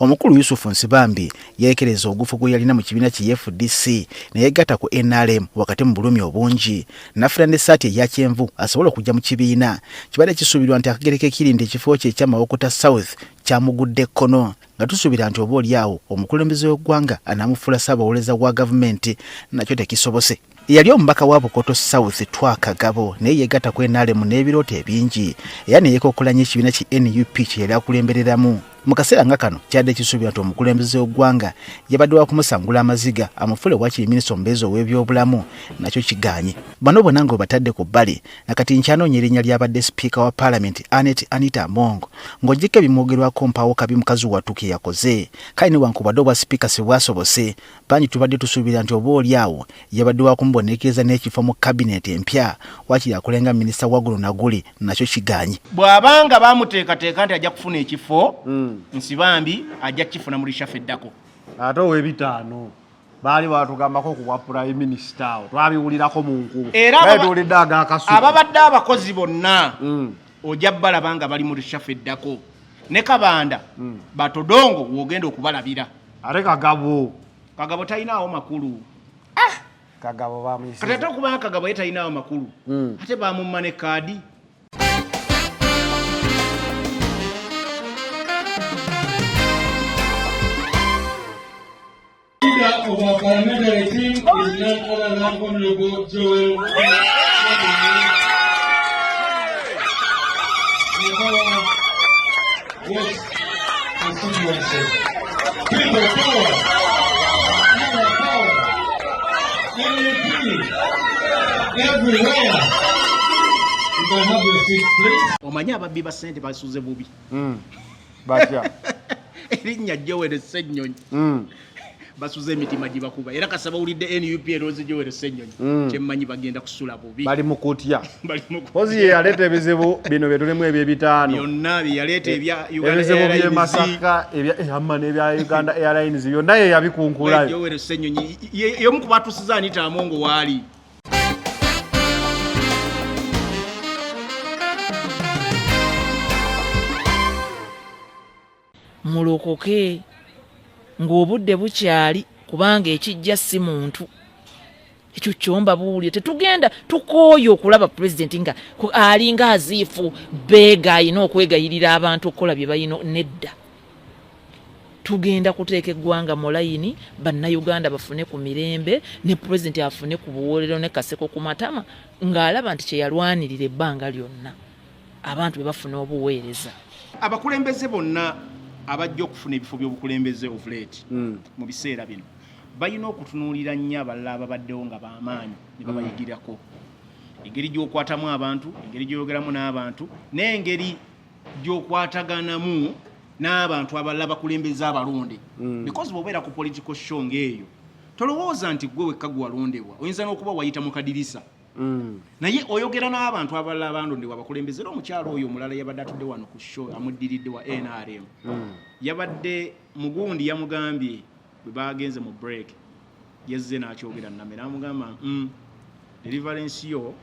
Omukulu Yusufu Nsibambi yeekereza ogufu gwe yalina mu kibiina ki FDC ne yeegatta ku NRM wakati mu bulumi obungi n'afuna n'essaati eya kyenvu asobole okujja mu kibiina. Kibadde kisuubirwa nti akagere ke kiri nti ekifo kye ekya Mawokota South kyamugudde kkono nga tusuubira nti oba oli awo omukulembeze w'eggwanga anaamufuula ssaabawolereza wa gavumenti nakyo tekisobose. Eyali omubaka wa Bukoto South Twa Kagabo naye yeegatta ku NRM n'ebirooto ebingi era ne yeekokkola nnyo ekibiina ki nup kye yali akulembereramu. Mu kaseera nga kano kyadde kisuubirwa nti omukulembeze w'eggwanga yabadde wa kumusangula amaziga amufuule wakiri minisita omubeezi ow'ebyobulamu nakyo kigaanye. Bano bonna nga obatadde ku bbali na kati nkyanoonya erinnya ly'abadde sipiika wa palamenti Annet Anita Among ng'oggyeko ebimwogerwako mpaawo kabi mukazi wattu ke yakoze kale newankubadde obwa sipiika sibwasobose bangi tubadde tusuubira nti oba oli awo yabadde wa kumubonekereza n'ekifo mu kabineeti empya wakiri akole nga minisita wa guno na guli nakyo kigaanyi. Bw'abanga baamuteekateeka nti ajja kufuna ekifo Nsibambi ajja kukifuna mu reshuffle eddako. Ate ow'ebitaano baali batugambako ku bwa prime minister awo twabiwulirako mu nkuba Era naye tuwulidde agakasuka. Ababadde abakozi bonna ojja balaba nga bali mu reshuffle eddako ne Kabanda Batodongo w'ogenda okubalabira. Ate Kagabo. Kagabo talinaawo makulu. Kagabo bamuyisiza. Kati ate okuba nga Kagabo ye talinaawo makulu ate bamumma ne kaadi. Leader of our parliamentary team is none other than Honorable Joel Nakawa West constituency. People power! Our power! NUP! Everywhere! You can have your seats, please. Omanyi ababbi ba ssente basuze bubi. Batya? Erinnya Joel Ssennyonyi. Basuze emitima gibakuba era kasaba owulidde NUP eroozi Joel Ssennyonyi. Kyemmanyi bagenda kusula bubi. Bali mu kutya. Bali mu kutya. Mpozi ye yaleeta ebizibu bino bye tulimu eby'ebitaano. Byonna bye yaleeta ebya Uganda Ebizibu by'e Airlines. Masaka, ebya amma n'ebya Uganda Airlines byonna ye yabikunkulayo. Joel Ssennyonyi y'omu ku batusiza Anita Among waali. Mulokoke ng'obudde bukyali kubanga ekijja si muntu. Ekyo kyo mbabuulire, tetugenda tukooye okulaba pulezidenti nga alinga aziifu beega alina okwegayirira abantu okukola bye balina. Nedda, tugenda kuteeka eggwanga mu layini, bannayuganda bafune ku mirembe ne pulezidenti afune ku buwoolero ne kaseko ku matama ng'alaba nti kye yalwanirira ebbanga lyonna abantu be bafuna obuweereza. Abakulembeze bonna abajja okufuna ebifo by'obukulembeze of late mu biseera bino balina okutunuulira nnyo abalala ababaddewo nga b'amaanyi ne babayigirako engeri gy'okwatamu abantu, engeri gy'oyogeramu n'abantu, n'engeri gy'okwataganamu n'abantu abalala abakulembeze abalonde. Because bw'obeera ku political show ng'eyo tolowooza nti ggwe wekka gwe walondebwa, oyinza n'okuba wayita mu kadirisa. Naye oyogera n'abantu abalala abalondebwa abakulembeze. Era omukyalo oyo omulala yabadde atudde wano ku show amuddiridde wa NRM. Yabadde mugundi yamugambye bwe bagenze mu break yazze n'akyogera Name n'amugamba deliverance yo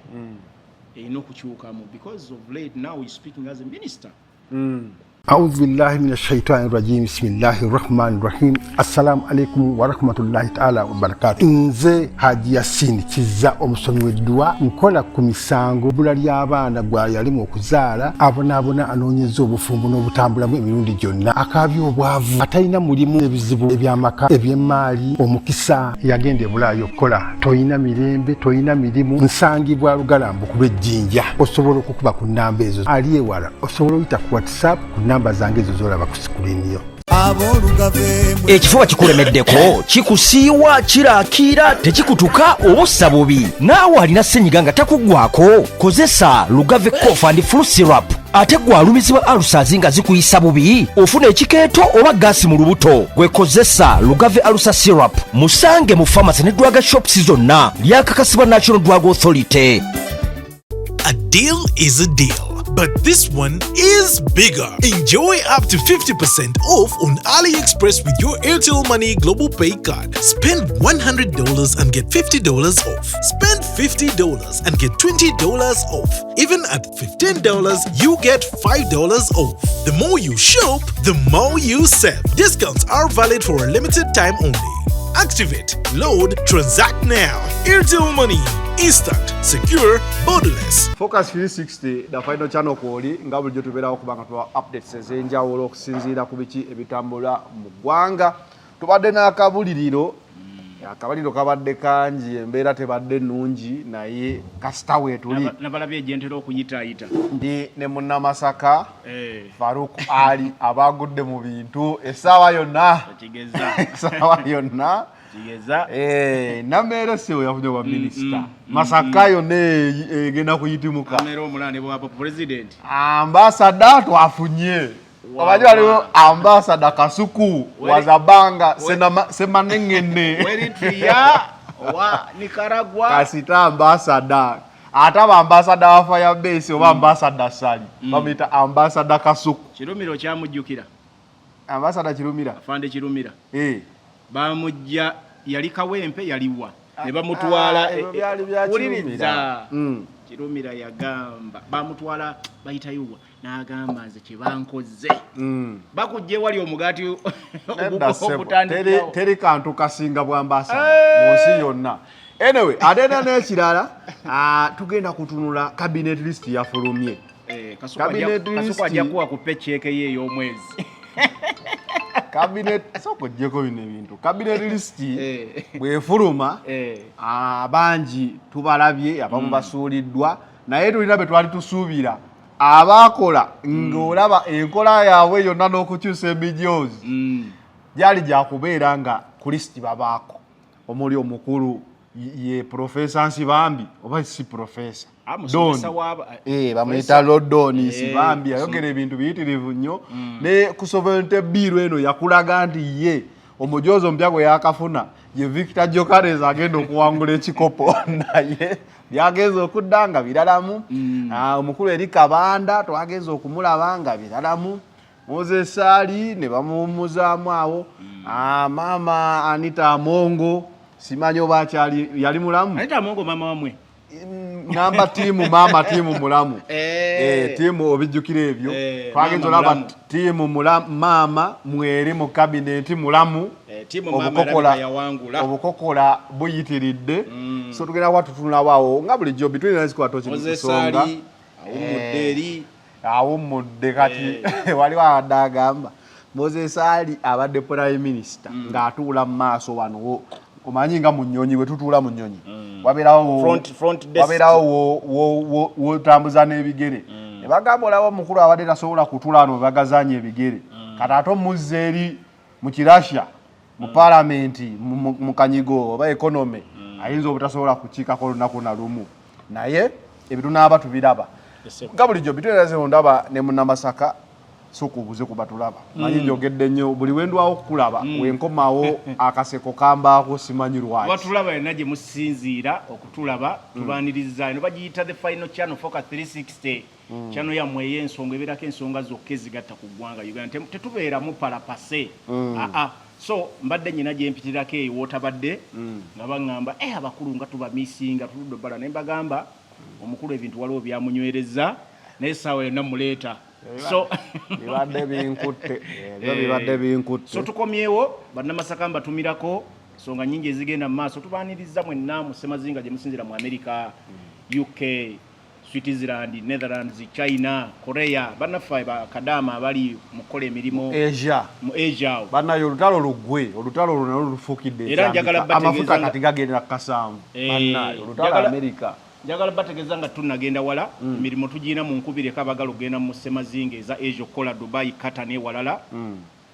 erina okukyukamu because of late now he's speaking as a minister. A'udhu billahi minash shaitani rajim. Bismillahir rahmanir rahim. Assalamu alaikum wa rahmatullahi ta'ala wa barakatuh. Nze Haji Yasin Kizza omusomi w'edduwa, nkola ku misango bbula ly'abaana gwa yalimu okuzaala, abonaabona anoonyeza obufumbo n'obutambulamu emirundi gyonna, akaabya obwavu, atalina mulimu, ebizibu eby'amaka, eby'emmaali, omukisa yagenda e Bulaaya okukola, toyina mirembe, toyina mirimu, nsangibwa Lugalambu ku lw'Ejjinja. Osobola okukuba ku nnamba ezo, ali ewala osobola oyita ku WhatsApp ku nnamba zange ezo z'olaba ku sikuriini yo. Ekifuba kikulemeddeko, kikusiiwa, kiraakiira, tekikutuka oba ossa bubi. Naawe alina ssenyiga nga takuggwako, kozesa Lugave Cough and Flu Syrup. Ate gwe alumizibwa ulcers nga zikuyisa bubi, ofuna ekikeeto oba gaasi mu lubuto, gwe kozesa Lugave Ulcer Syrup. Musange mu pharmacy ne drug shops zonna. Lyakakasibwa National Drug Authority. A deal is a deal. but this one is bigger. Enjoy up to 50% off on AliExpress with your Airtel Money Globalpay card. Spend $100 and get $50 off. Spend $50 and get $20 off. Even at $15, you get $5 off. The more you shop, the more you save. Discounts are valid for a limited time only. Activate, load, transact now. Airtel Money. Instant, secure, borderless. Focus 360 the final channel kwoli nga bulijjo tubeerawo kubanga tuwa updates ez'enjawulo okusinziira ku biki ebitambula mu ggwanga. Tubadde n'akabuliriro, akabaliro kabadde kangi, embeera tebadde nnungi, naye kasita weetuli. Nabalabye egyentera okuyitaayita. Ndi ne munnamasaka Faruk Ali abagudde mu bintu essaawa yonna. Okigeza. Essaawa yonna. Kigeza. Namere si we yafunye bwa minisita. Masaka yonna egenda kuyitimuka. Namere omulala ne bwa president. Ambasada twafunye. Omanyi waliwo ambasada Kasuku Wazabanga Semanengene. Eritrea owa Nicaragua. Kasita ambasada. Ate aba ambasada wa fire base oba ambasada Sali. Bamuyita ambasada Kasuku. Kirumira okyamujjukira? Ambasada Kirumira. Afande Kirumira. Bamujja yali Kawempe yaliwa. Ne bamutwala Ebyo byali bya wuliriza. Kirumira. Kirumira yagamba bamutwala bayitayuwa n'agamba nze kye bankoze. Bakujja ewali omugaati ogutandikirawo. Teri kantu kasinga bwambasada mu nsi yonna. Anyway, ate era n'ekirala, tugenda kutunula cabinet list yafulumye. Cabinet Kasuku list ajja kuwa ku paycheck ye ey'omwezi. Cabinet, sooka oggyeko bino ebintu. Cabinet list bw'efuluma, abangi tubalabye, abamu basuuliddwa, naye tulina be twali tusuubira abaakola ng'olaba enkola yaabwe yonna n'okukyusa emijoozi gyali gyakubeera nga ku list babaako. Omuli omukulu ye Profesa Nsibambi oba si Profesa? Musomesa Don. wa Bamuyita Lord Nsibambi, ayogera ebintu biyitirivu nnyo. Ne ku sovereignty bill eno yakulaga nti ye omujoozi omupya gwe yakafuna ye Victor Jokares agenda okuwangula ekikopo, naye byagenze okudda nga biralamu. Omukulu eri Kabanda twagenze okumulaba nga biralamu. Moses Ali ne bamuwummuzaamu awo. Maama Anita Amongo simanyi oba akyali, yali mulamu. Anita Amongo maama wamwe. Namba tiimu maama tiimu mulamu. Tiimu obijjukira ebyo. Twagenze Maama olaba mulamu. tiimu maama mweri mu kabineti mulamu. Tiimu maama alabika yawangula. Obukokola buyitiridde. So tugenda kuba tutunulawo awo nga bulijjo between us kwa tochi Moses kusonga. Ali, awummudde eri. Awummudde kati. Waliwo abadde agamba Moses Ali abadde prime minister ng'atuula mu maaso wano wo. Omanyi nga mu nnyonyi bwe tutuula mu nnyonyi. Wabeerawo Front desk. Wabeerawo wotambuza n'ebigere. Ne bagamba olaba omukulu abadde tasobola kutuula wano we bagazaanya ebigere. Kati ate omuzza eri mu Kirasha, mu paalamenti, mu kanyigo oba economy, ayinza obutasobola kukiikako olunaku na lumu. Naye ebyo tunaaba tubiraba. Nga bulijjo bitweraze ndaba ne munnamasaka, sooka obuze kuba tulaba. Manyi njogedde nnyo, buli we ndwawo okukulaba, we nkomawo akaseko kambaako simanyi lwaki. Watulaba yonna gye musinziira okutulaba, tubaaniriza. Eno bagiyita the final channel, Focus 360. Channel yammwe ey'ensonga, ebeerako ensonga zokka ezigatta ku ggwanga Uganda. Tetubeeramu palapase. So mbadde nnyina gye mpitirako eyo w'otabadde, nga baŋŋamba, abakulu nga tubamisinga, tuludde obbala. Ne mbagamba, omukulu ebintu waliwo byamunywereza, naye essaawa yonna muleeta. So bibadde binkutte. Ebyo bibadde binkutte. So tukomyewo, bannamasaka mbatumirako nsonga nnyingi ezigenda mu maaso. Tubaaniriza mwenna mu ssemazinga gye musinziira, mu America, UK, Switzerland, Netherlands, China, Korea, bannaffe bakadaama abali mu kukola emirimu Asia. Mu Asia awo. Bannaye olutalo luggwe, olutalo luno nalwo lufuukidde Era njagala ekyambika. Amafuta bategeeza nga kati gagenda ku kasanvu. Bannaye, olutalo America. Njagala bategeeza nga tunnagenda wala, emirimu tugirina mu nkubireko abagala okugenda mu ssemazinga eza Asia okukola Dubai, Qatar n'ewalala.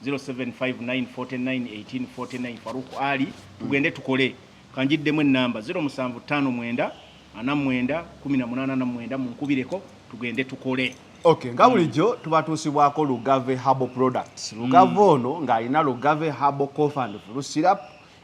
0759 49 18 49 Faruk Ali, tugende tukole. Kanjiddemu ennamba 0759 49 18 49, mu nkubireko tugende tukole. Okay, nga bulijjo tubatuusibwako Lugave Herbal Products. Lugave ono ng'alina Lugave Herbal Cough and Flu Syrup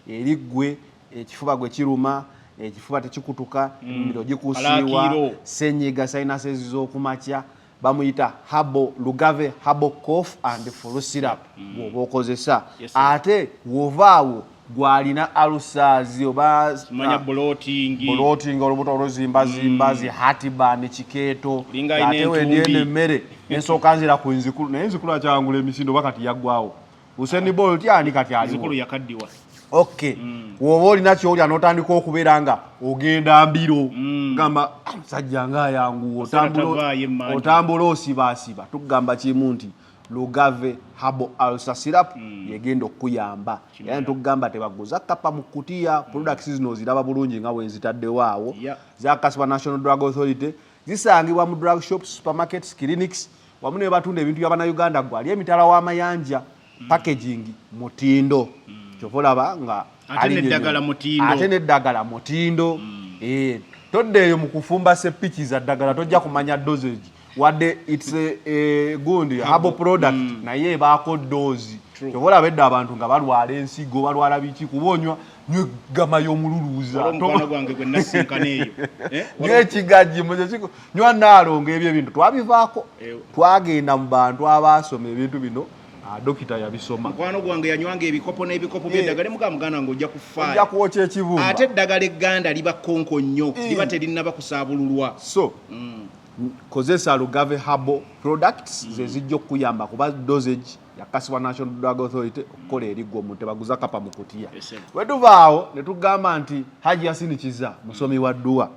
eri ggwe ekifuba gwe kiruma, ekifuba tekikutuka, emimiro gikusiiwa, Alakiiro. senyiga, sinuses z'okumakya. Bamuyita Habo Lugave Habo Cough and Flu Syrup bw'oba okozesa. Yes, sir. Ate wovaawo gwalina alusazi oba Manya bloating. Bloating, olubuto oluzimbazimba, zi heartburn, kikeeto. Linga alina Ate entumbi. wendyenda emmere ensooka nzira ku nzikulu, naye nzikulu akyangula emisinde oba kati yaggwawo? Usain Bolt ani kati aliwo? Nzikulu yakaddiwa. Okay, woba olina kyolya n'otandika okubeera nga ogenda mbiro, gamba, "Ah, musajja nga ayanguwa." Kaseera tavaayo emmanju. Otambula osibaasiba, tugamba kimu nti Lugave Habo Ulcer Syrup yegenda okukuyamba. Era netugamba tebaguza kapa mu kutiya. Products zino oziraba bulungi nga wenzitaddewo awo. Zakasibwa National Drug Authority, zisangibwa mu drug shops, supermarkets, clinics wamu ne batunda ebintu by'Abannayuganda. Gwe ali emitala w'amayanja, packaging mutindo, kyova olaba nga Ate ali n'eddagala nnyo. mutindo. Ate n'eddagala mutindo. Todda eyo mu kufumba sepiki za ddagala, tojja kumanya dosage. Wadde it's a gundi herbal product, naye ebaako dose. Kyova olaba edda abantu nga balwala ensigo, balwala biki, kuba onywa nywa eggama y'omululuuza. Waliwo omukwano gwange gwe nasinkana eyo. Eh, Nywa ekigajji nywa naalongo. Ebyo ebintu twabivaako. Twagenda mu bantu abaasoma ebintu bino. Ah, dokita yabisoma. Mukwano gwange yanywanga ebikopo n'ebikopo by'eddagala, mugaa muganda nga ojja kufa. Ojja kwokya ekibumba. Ate eddagala egganda liba konko nnyo, liba terinnaba kusaabululwa. So kozesa Lugave Herbal products, ze zijja okukuyamba kuba dosage yakasibwa National Drug Authority okukola eriggwa omuntu. Tebaguza kapa mu kutiya. Bwe tuvaawo ne tugamba nti Haji Yasini Kiza musomi wa dduwa.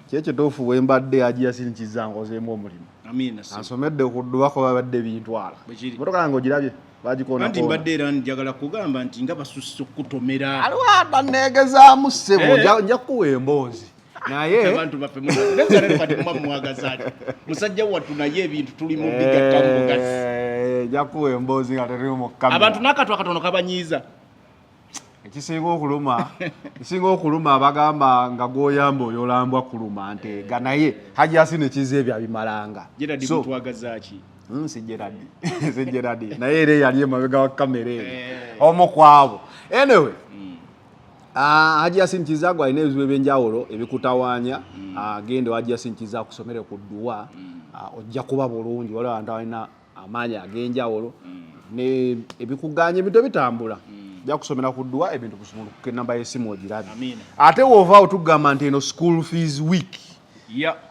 Kyekituufu, bwe mbadde Haji Yasini Kiza nkozeemu omulimu. Amiina, sir. Ansomedde ku dduwa kuba babadde bintwala. Bwe kiri. Motoka yange ogirabye? Anti Bagikoona. mbadde era njagala kugamba nti nga basusse okukutomera. Aliwo atanneegezaamu, ssebo. Nja kukuwa emboozi naye. Abantu baffe munaye kati muba mumwagaza ati musajja wattu, naye ebintu tuli mu bigatta mu bugazi. Nja kukuwa emboozi nga tetuli mu kamera. Abantu n'akatu akatono kabanyiiza. Ekisinga okuluma abagamba nga gwoyamba oyo olambwa kuluma nteega, naye Haji Yasini Kiza ebyo abimalanga. Gerard, So, mutwagaza ki? Si Gerard, si Gerard, naye era eyali emabega wa kamera eyo, omu ku abo. Anyway, ah, Haji Yasin Kiza gwe alina ebizibu ebyenjawulo ebikutawaanya, ah, genda Haji Yasin Kiza akusomere ku dduwa, ah, ojja kuba bulungi. Waliwo abantu abalina amaanyi ag'enjawulo ne ebikuganya ebintu ebitambula, ojja kusomera ku dduwa ebintu bisumulukuka. Enamba y'essimu ogirabye. Amiina. Ate woovaawo tugamba nti eno school fees week.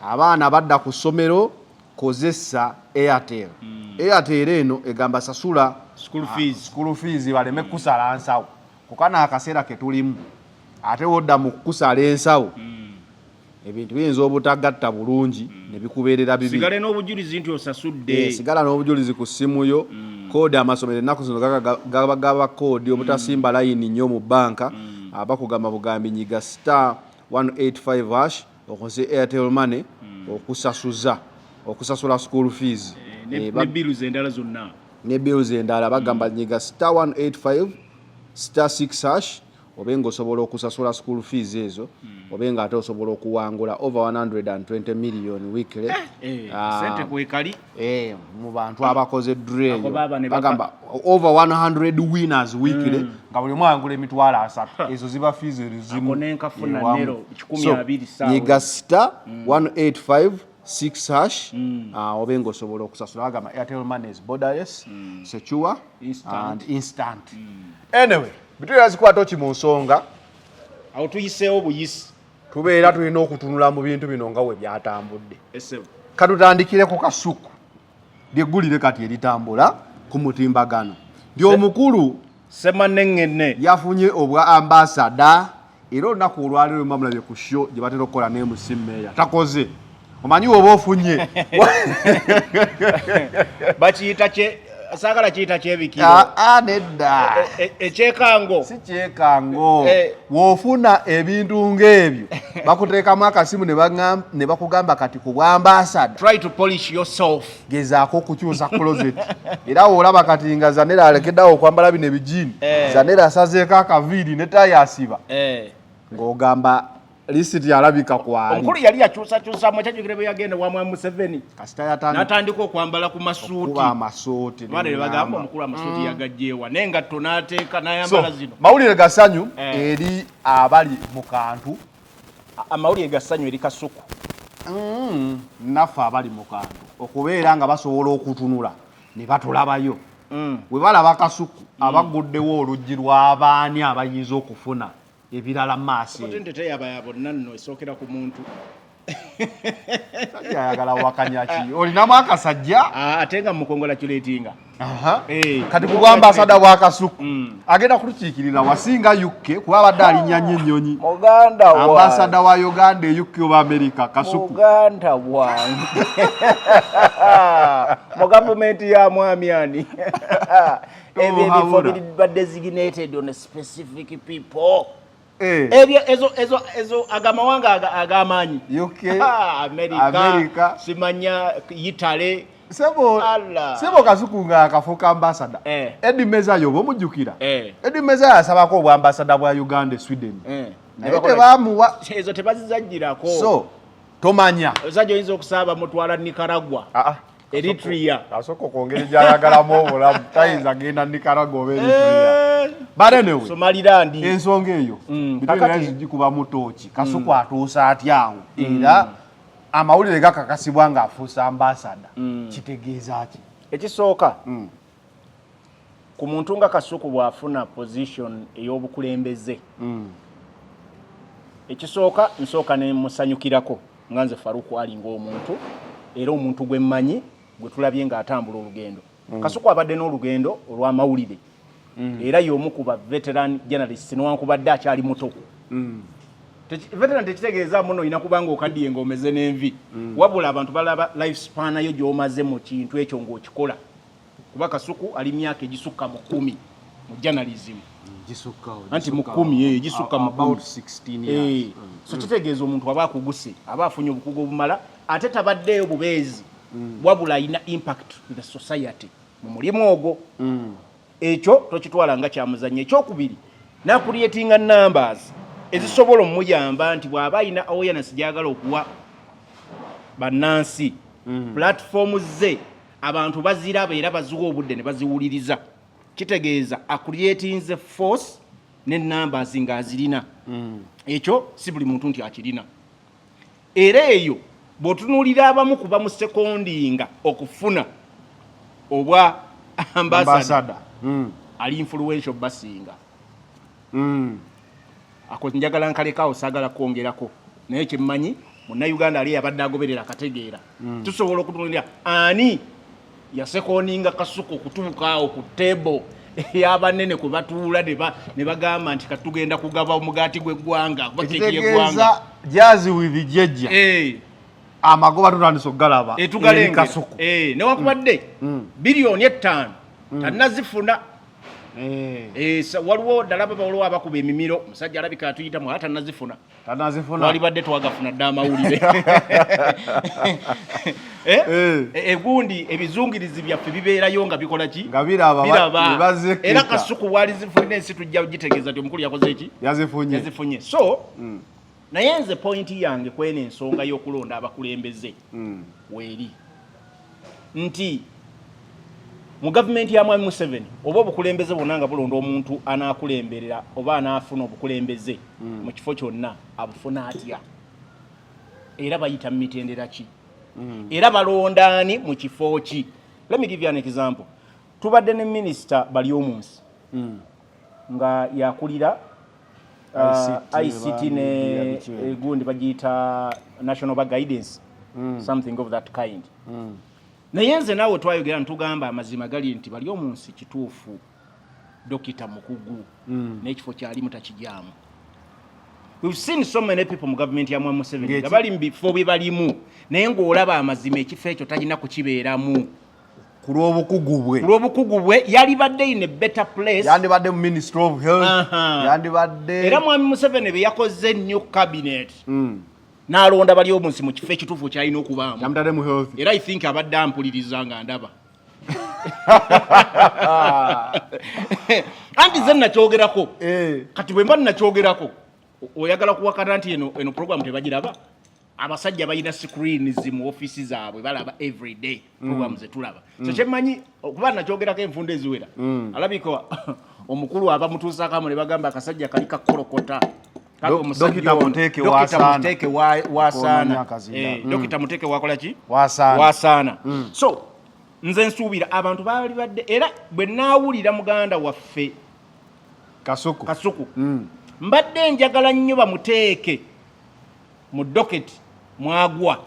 Abaana badda ku ssomero, kozesa Airtel. Airtel eno egamba sasula School fees. School fees baleme kusala nsawo kukana akaseera ke tulimu. Ate wodda mu kukusala ensawo, ebintu biyinza obutagatta bulungi ne bikubeerera bibi. Sigale n'obujulizi nti osasudde. Sigala n'obujulizi ku ssimu yo. Koodi amasomero ennaku zino gaba gaba koodi obutasimba layini nnyo mu banka. Bakugamba bugambi nyiga star 185 hash okozese Airtel Money okusasuza, okusasula school fees. Ne bills endala zonna. Ne bills endala. Bagamba nyiga star 185 star 6 hash obe nga osobola okusasula school fees ezo, obe nga ate osobola okuwangula over 120 million weekly. Ah, sente kwekali. Mu bantu abakoze draw Ako eyo baba ne bagamba over 100 winners weekly, nga buli omu awangula 30,000. Ezo ziba fees ezimu. Ako nenkafuna Ewamu. nero kikumi So, abiri saawa. nyiga star 185 6 hash, ah, obe nga osobola okusasula. Bagamba Airtel Money is borderless, secure Instant. and instant. Anyway, bitulira zikwata ki mu nsonga. Awo tuyiseewo buyisi. Tubeera tulina okutunula mu bintu bino nga we byatambudde. Esebo. Katutandikire ku Kasuku lyeggulire kati eritambula ku mutimbagano nti omukulu Semaneŋŋene yafunye obwa ambassador, era olunaku olwaleero bamulabye ku show gye batera okukola ne MC Meeya. Takoze, omanyi woba ofunye Bakiyita kye saagala kiyita kyebikiro. Ah, ah, nedda. Ekyekango. Si kyekango. W'ofuna ebintu ng'ebyo bakuteekamu akasimu ne bakugamba kati ku bwambasada Try to polish yourself. Gezaako okukyusa closet. Era woolaba kati nga Zanera alekeddeawo okwambala bino ebijiini. Zanera asazeeko akaviiri ne tayi asiba, ng'ogamba lisiti alabika kwali. Omukulu yali yakyusakyusamu ekyajjukira bwe yagenda wa mwami Museveni Kasita yatandika n'atandika okwambala ku masuuti. Okuba amasuuti. Abaana ne bagamba omukulu amasuuti yagajjeewa, n'engatto n'ateeka n'ayambala So zino. Mawulire gasanyu eri abali mu kantu. Amawulire ga ssanyu eri Kasuku. Naffe abali mu kantu. Okubeera nga basobola okutunula ne batulabayo. Bwe balaba Kasuku, abaguddewo oluggi lw'abaani abayinza okufuna ebirala mu maaso eyo. Opportunity teyaba ya bonna nno, esookera ku muntu. Sajja ayagala wakanya ki? Olinamu akasajja? Ah, ate nga mukongratulatinga. Eh, Kati ku bwambasada bwa Kasuku, agenda kulukiikirira wasinga UK, kuba abadde alinnya nnyo ennyonyi. Muganda wange. Ambasada wa Uganda e UK oba America, Kasuku. Muganda wange, mu gavumenti ya mwami ani, ebyo ebifo Tohabula. biriba designated on a specific people. Eh. Ebyo ezo agamawanga ag'amaanyi. UK, America, America. Simanya Italy. Sebo, Allah. sebo Kasuku nga akafuuka ambasada. Eh. Eddie Mezayo oba omujjukira? Eh. Eddie Mezayo asabako obwambasada bwa Uganda e Sweden. Eh. Naye tebamuwa. Ezo tebazizajjirako. So, tomanya. Omusajja oyinza okusaaba mutwala Nicaragua. Ah, ah. Eritrea. Asooka okwongera gyayagalamu obulamu, tayinza genda Nicaragua oba Eritrea. But anyway, Somaliland. Ensonga eyo between lines gikubamu tooki. Kasuku atuusa atya awo? Era amawulire gakakasibwa ng'afuuse ambasada, kitegeeza ki? Ekisooka, ku muntu nga Kasuku bw'afuna position ey'obukulembeze, ekisooka nsooka ne musanyukirako nga nze Faruku Ali ng'omuntu, era omuntu gwe mmanyi, gwe tulabye ng'atambula olugendo. Kasuku abadde n'olugendo olw'amawulire, era y'omu ku ba veteran journalists newankubadde akyali muto. Veteran tekitegeeza muno olina kubanga okaddiye ng'omeze n'envi, wabula abantu balaba life span yo gy'omaze mu kintu ekyo ng'okikola, kuba Kasuku ali myaka egisukka mu 10 mu journalism. Anti mu 10, gisukka mu 10. About 16 years. Eh, so kitegeeza omuntu aba akuguse, aba afunye obukugu obumala, ate tabaddeeyo bubeezi, wabula alina impact to the society mu mulimu ogwo. Ekyo tokitwala nga kyamuzannyo. Ekyokubiri, nacreatinga numbers ezisobola omuyamba nti bw'aba alina awareness gyagala okuwa bannansi, platform ze abantu baziraba era baziwa obudde ne baziwuliriza. Kitegeeza acreatinze force ne numbers ng'azirina. Ekyo si buli muntu nti akirina. Era eyo bw'otunuulira abamu kuba mu secondinga okufuna obwa ambassador, Ambassador. Ali influential basinga. Ako njagala nkalekaawo, saagala kwongerako, naye kyemmanyi munnayuganda ali abadde agoberera akategeera. Tusobola okutunulira ani yasecondinga Kasuku okutuuka awo ku table ey'abanene kwe batuula ne bagamba nti katugenda kugaba omugaati gw'eggwanga oba keeki y'eggwanga. Ekitegeeza jazz with jejja, amagoba tutandise okugalaba eri Etugalengera. Kasuku. Eh, newakubadde 5 biliyoni tannazifuna. Eh, waliwo ddala baba waliwo abakuba emimiro, omusajja alabika atuyitamu ate tannazifuna. Tanazifuna. Twalibadde twagafuna dda amawulire. Eh? Egundi ebizungirizi byaffe bibeerayo nga bikola ki? Nga biraba, Biraba. ne bazeketa. Era Kasuku walizifuna ensi tujja kugitegeeza nti omukulu yakoze ki? Yazifunye. Yazifunye. So naye nze point yange kweno ensonga y'okulonda abakulembeze weeri nti mu gavumenti ya mwami Museveni oba obukulembeze bwonna nga bulonda omuntu anaakulemberera oba anaafuna obukulembeze mu kifo kyonna, abufuna atya, era bayita mu mitendera ki, era balonda ani mu kifo ki? Let me give you an example. Tubadde ne minisita Baryomunsi nga yakulira ICT, ICT media, ne biki ebyo. gundi bagiyita national ba guidance, something of that kind. Naye nze naawe twayogera ntugamba amazima gali nti Baryomunsi kituufu dokita mukugu, n'ekifo kyalimu takijaamu. We've seen so many people mu gavumenti ya mwami Museveni nga bali mu bifo bye balimu, naye ng'olaba amazima ekifo ekyo talina kukibeeramu. Ku lw'obukugu bwe. Ku lw'obukugu bwe yalibadde in a better place. Yandibadde mu Ministry of Health. Yandibadde Era mwami Museveni bye yakoze new cabinet n'alonda Baryomunsi mu kifo ekituufu kyalina okubaamu. Yamutadde mu health. Era I think abadde ampuliriza nga ndaba, anti ze nakyogerako. Kati bwe mba nakyogerako, oyagala kuwakana nti eno program tebagiraba? Abasajja balina screens mu ofiisi zaabwe, balaba everyday program zetulaba. So kyemmanyi okuba nakyogerako enfunda eziwera, alabika omukulu aba mutuusakamu ne bagamba akasajja kali kakolokota. Kale omusajja Dokita ono, Muteeke Dokita wasaana. Muteeke wasaana. Kono akazinda. Dokita Muteeke wakola ki? Wasaana. Wasaana. So nze nsuubira abantu baali badde, era bwe naawulira muganda waffe Kasuku, Kasuku, mbadde njagala nnyo bamuteeke mu docket mwagwa.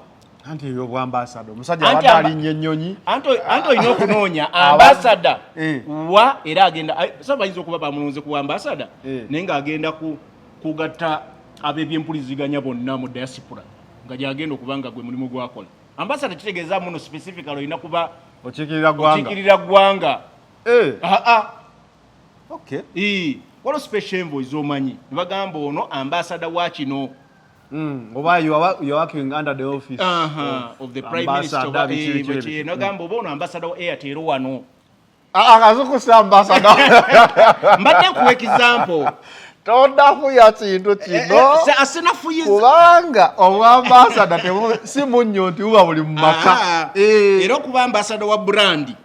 Anti ebyo obwambasada omusajja Anti abadde alinnya ennyonyi. Anti olina okunoonya ambasada Eh. wa era agenda so bayinza okuba bamulonze ku ambasada naye ng'agenda kugatta ab'ebyempuliziganya bonna mu diaspora nga gyagenda okuba nga gwe mulimu gwakola. Ambasada kitegeeza muno specifically olina kuba okiikirira ggwanga. Okiikirira ggwanga. Aa. Okay. Waliwo special envoy z'omanyi ne bagamba ono ambasada wa kino. Oba you are working under the office of the prime minister ambassador, oba, biki, biki, biki, biki. nagamba oba ono ambasada wa Airtel wano. Ah, Kasuku si ambassador. Mbadde nkuwa example. Tonafuya kintu kino. Asinafuyiza. Kubanga obwambasada si munnyo nti buba buli mu maka. Era okuba ambasada wa brand,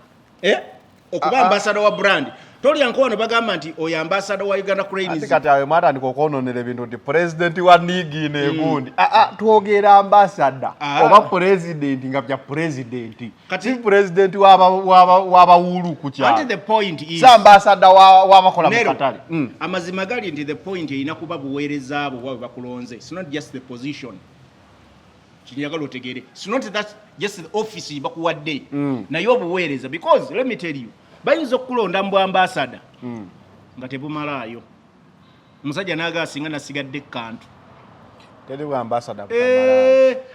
okuba ambasada wa brand, tolya nko wano bagamba nti oyo ambasada wa Uganda Cranes. Ate kati ayo mwatandika okwononera ebintu nti pulezidenti wa niigiina egundi. Twogera ambasada oba pulezidenti nga bya pulezidenti, si pulezidenti w'abawulu ku kyalo. Anti the point is Si ambasada w'abakola mu Nero, katale. Amazima gali nti the point erina kuba buweereza bwo bwe bakulonze. It's not just the position. Kinjagala otegeere, it's not that just the office bakuwadde, naye obuweereza, because let me tell you, bayinza okukulonda mu bwambasada nga tebumalaayo, omusajja n'agaa singa nasigadde kantu. Teri bwambasada.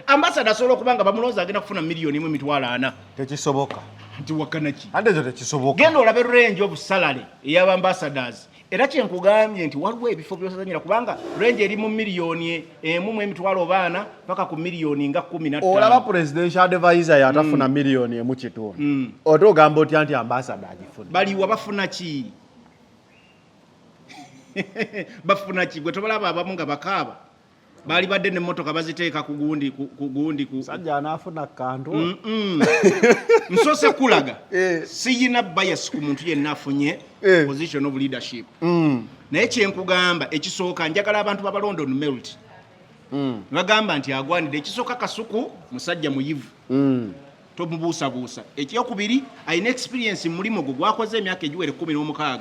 Ambasada asobola okuba nga bamulonze agenda kufuna 1,400,000. Tekisoboka. Nti wakanaki? Ate ekyo tekisoboka. Genda olabe range of salary ey'abambassadors. Era kyenkugambye nti waliwo ebifo byosazanyira, kubanga range eri mu 1,400,000 paka ku miliyoni nga 15. Olaba presidential advisor yatafuna 1.5 million, ate ogamba otya nti ambasada agifuna? Baliwa? Bafuna ki? Bafuna ki? Gwe tobalaba abamu nga bakaaba, baali badde nemmotoka baziteeka ku gundi, ku gundi ku Sajja anaafuna kantu. Nsoose kulaga siyina bias ku muntu yenna afunye position of leadership, naye kyenkugamba ekisooka, njagala abantu babalonda on merit. Bagamba nti agwanidde. Ekisooka, Kasuku musajja muyivu, tomubuusabuusa. Ekyokubiri, alina experience mu mulimu gwe gwakoze emyaka egiwera 16.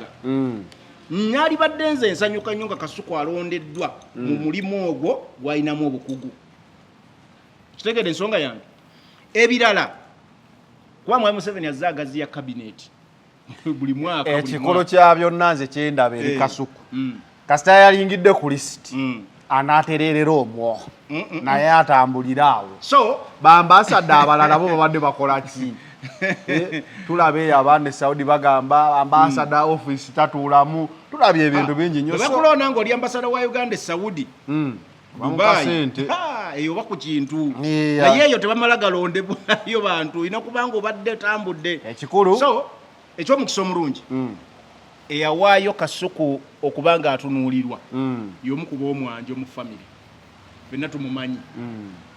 Nalibadde nze nsanyuka nnyo nga Kasuku alondeddwa mu mulimu ogwo gwalinamu obukugu. Kitegedde ensonga yange? Ebirala, kuba mwami Museveni azze agaziya kabineeti buli mwaka, buli Ekikolo mwaka. kya byonna nze kyendaba eri Kasuku, kasita yalingidde ku lisiti, anaatererera omwo naye atambulire awo. So Bambasada abalala bo babadde bakola ki? Tulaba eyo abaana e Saudi bagamba ambasada office tatuulamu. Tulabye ebintu bingi nnyo. Bwe bakulonda ng'oli ambasada wa Uganda e Saudi, Bamupa Dubai, sente. Ha, eyo oba ku kintu. Yeah. Naye eyo tebamala galondebwayo bantu, olina kubanga obadde otambudde. Ekikulu So ekyomukisa omulungi, eyawaayo Kasuku okuba nga atunuulirwa y'omu ku b'omwanjo mu famire, fenna tumumanyi.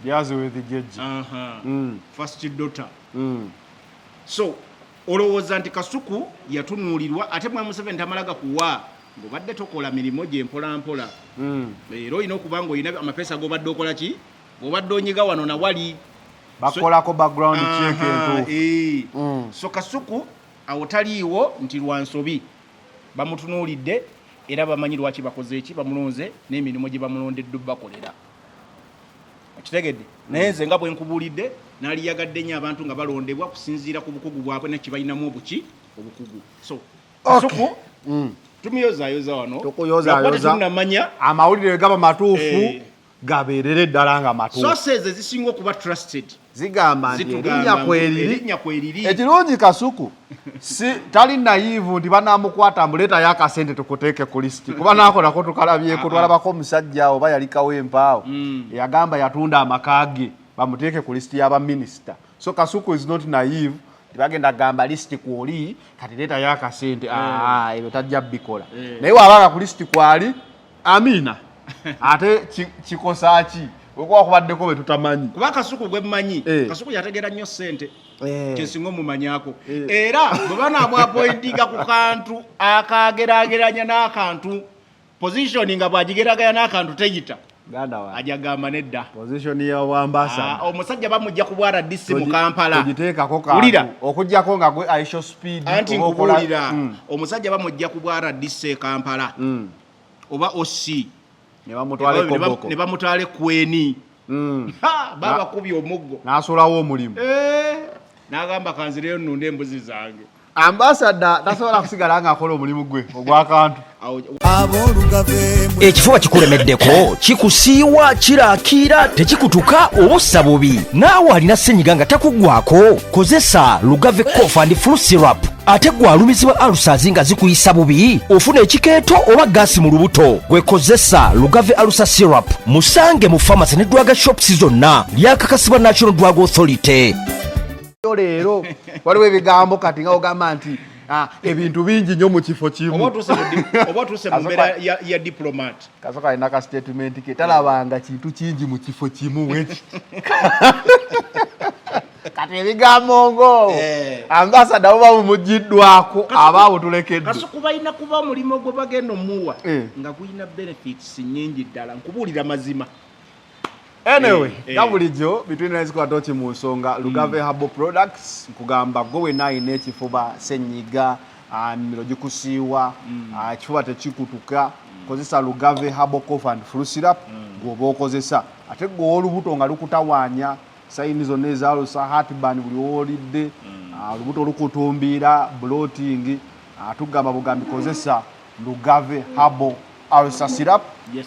Byaziwedhijejji. Aha. First daughter. So olowooza nti Kasuku yatunuulirwa, ate mwa Museveni tamala gakuwa ng'obadde tokola mirimu gye mpolampola. Era olina okuba ng'olina amapeesa g'obadde okola ki, obadde onyiga wano nawali. Bakolako background check entuufu. So Kasuku awo taliiwo nti lwa nsobi, bamutunuulidde era bamanyi lwaki bakoze eki, bamulonze n'emirimu gye bamulondeddwa bakolera. Okitegedde? Naye nze nga bwe nkubuulidde, naaliyagadde nnyo abantu nga balondebwa kusinziira ku bukugu bwabwe nekibalinamu obuki, obukugu. So Kasuku tumuyozaayoza wano. Tukuyozaayoza. Lwakuba tetunnamanya. Amawulire gaba matuufu, gabeerere ddala nga matuufu. Sources ezisinga okuba trusted zigamba nti zitugamba erinnya mbu kweriri. Erinnya kweriri. Ekirungi, Kasuku si tali naive nti banamukwata mbuleetayo akasente tukuteeke ku lisiti, kuba nakolako tukalabyeko. Twalabako omusajja oba yalikawo empaawo eyagamba yatunda amaka ge bamuteeke ku lisiti y'abaminisita. So Kasuku is not naive nti bagenda kugamba lisiti kwoli, kati leetayo akasente. Ah, ebyo tajja bikola. Naye wabanga ku lisiti kwali, amiina. Ate kikosa ki okuba kubaddeko bwe tutamanyi? Kuba Kasuku gwe mmanyi, Kasuku yategeera nnyo ssente, kyensinga omumanyako. Era bwe banaamwapointinga ku kantu akageraageranya n'akantu Position nga bw'agigeraganya n'akantu teyita. Ganda wa. Ajja gamba nedda. Position ya ambassador. Ah, omusajja bamujja ku bwa RDC mu Kampala. Togiteekako kantu. Wulira. Okuggyako nga gwe Aisha Speed. Anti oba okola- nkubuulira omusajja bamujja ku bwa RDC e Kampala oba OC Ne bamutwala e Koboko. ne bamutwala e Kweni. Ha, babakubye omuggo. N'asulawo omulimu. Eh, n'agamba kanzireyo nnunde embuzi zange. Ambassador tasobola kusigala ng'akola omulimu gwe ogw'akantu. Ekifuba kikulemeddeko, kikusiiwa, kiraakiira, tekikutuka oba ossa bubi. Naawe alina ssenyiga nga takuggwako, kozesa Lugave Cough and Flu Syrup. Ate gwe alumizibwa ulcers nga zikuyisa bubi, ofuna ekikeeto oba gaasi mu lubuto, gwe kozesa Lugave Ulcer Syrup. Musange mu pharmacy ne drug shops zonna. Lyakakasibwa National Drug Authority. Yo leero waliwo ebigambo kati nga ogamba nti ebintu bingi nnyo mu kifo kimu. Oba otuuse mu mbeera ya diplomat. Kasoka alina ka statement ke talabanga kintu kingi mu kifo kimu weki. Kati ebigambo ngo ambassador buba bumugiddwako aba butulekedde. Kasuku balina kuba omulimu gwe bagenda omuwa nga gulina benefits nnyingi ddala, nkubuulira mazima. Anyway, nga bulijjo between lines kwata ki mu nsonga Lugave Herbal Products nkugamba gwe wenna alina ekifuba, ssenyiga, emimiro gikusiiwa, ekifuba tekikutuka, kozesa Lugave Herbal Cough and Flu Syrup gw'oba okozesa. Ate gwe ow'olubuto nga lukutawaanya, sayini zonna ezaalusa, heartburn buli w'olidde, olubuto lukutumbiira, bloating, tugamba bugambi kozesa Lugave Herbal Ulcer Syrup,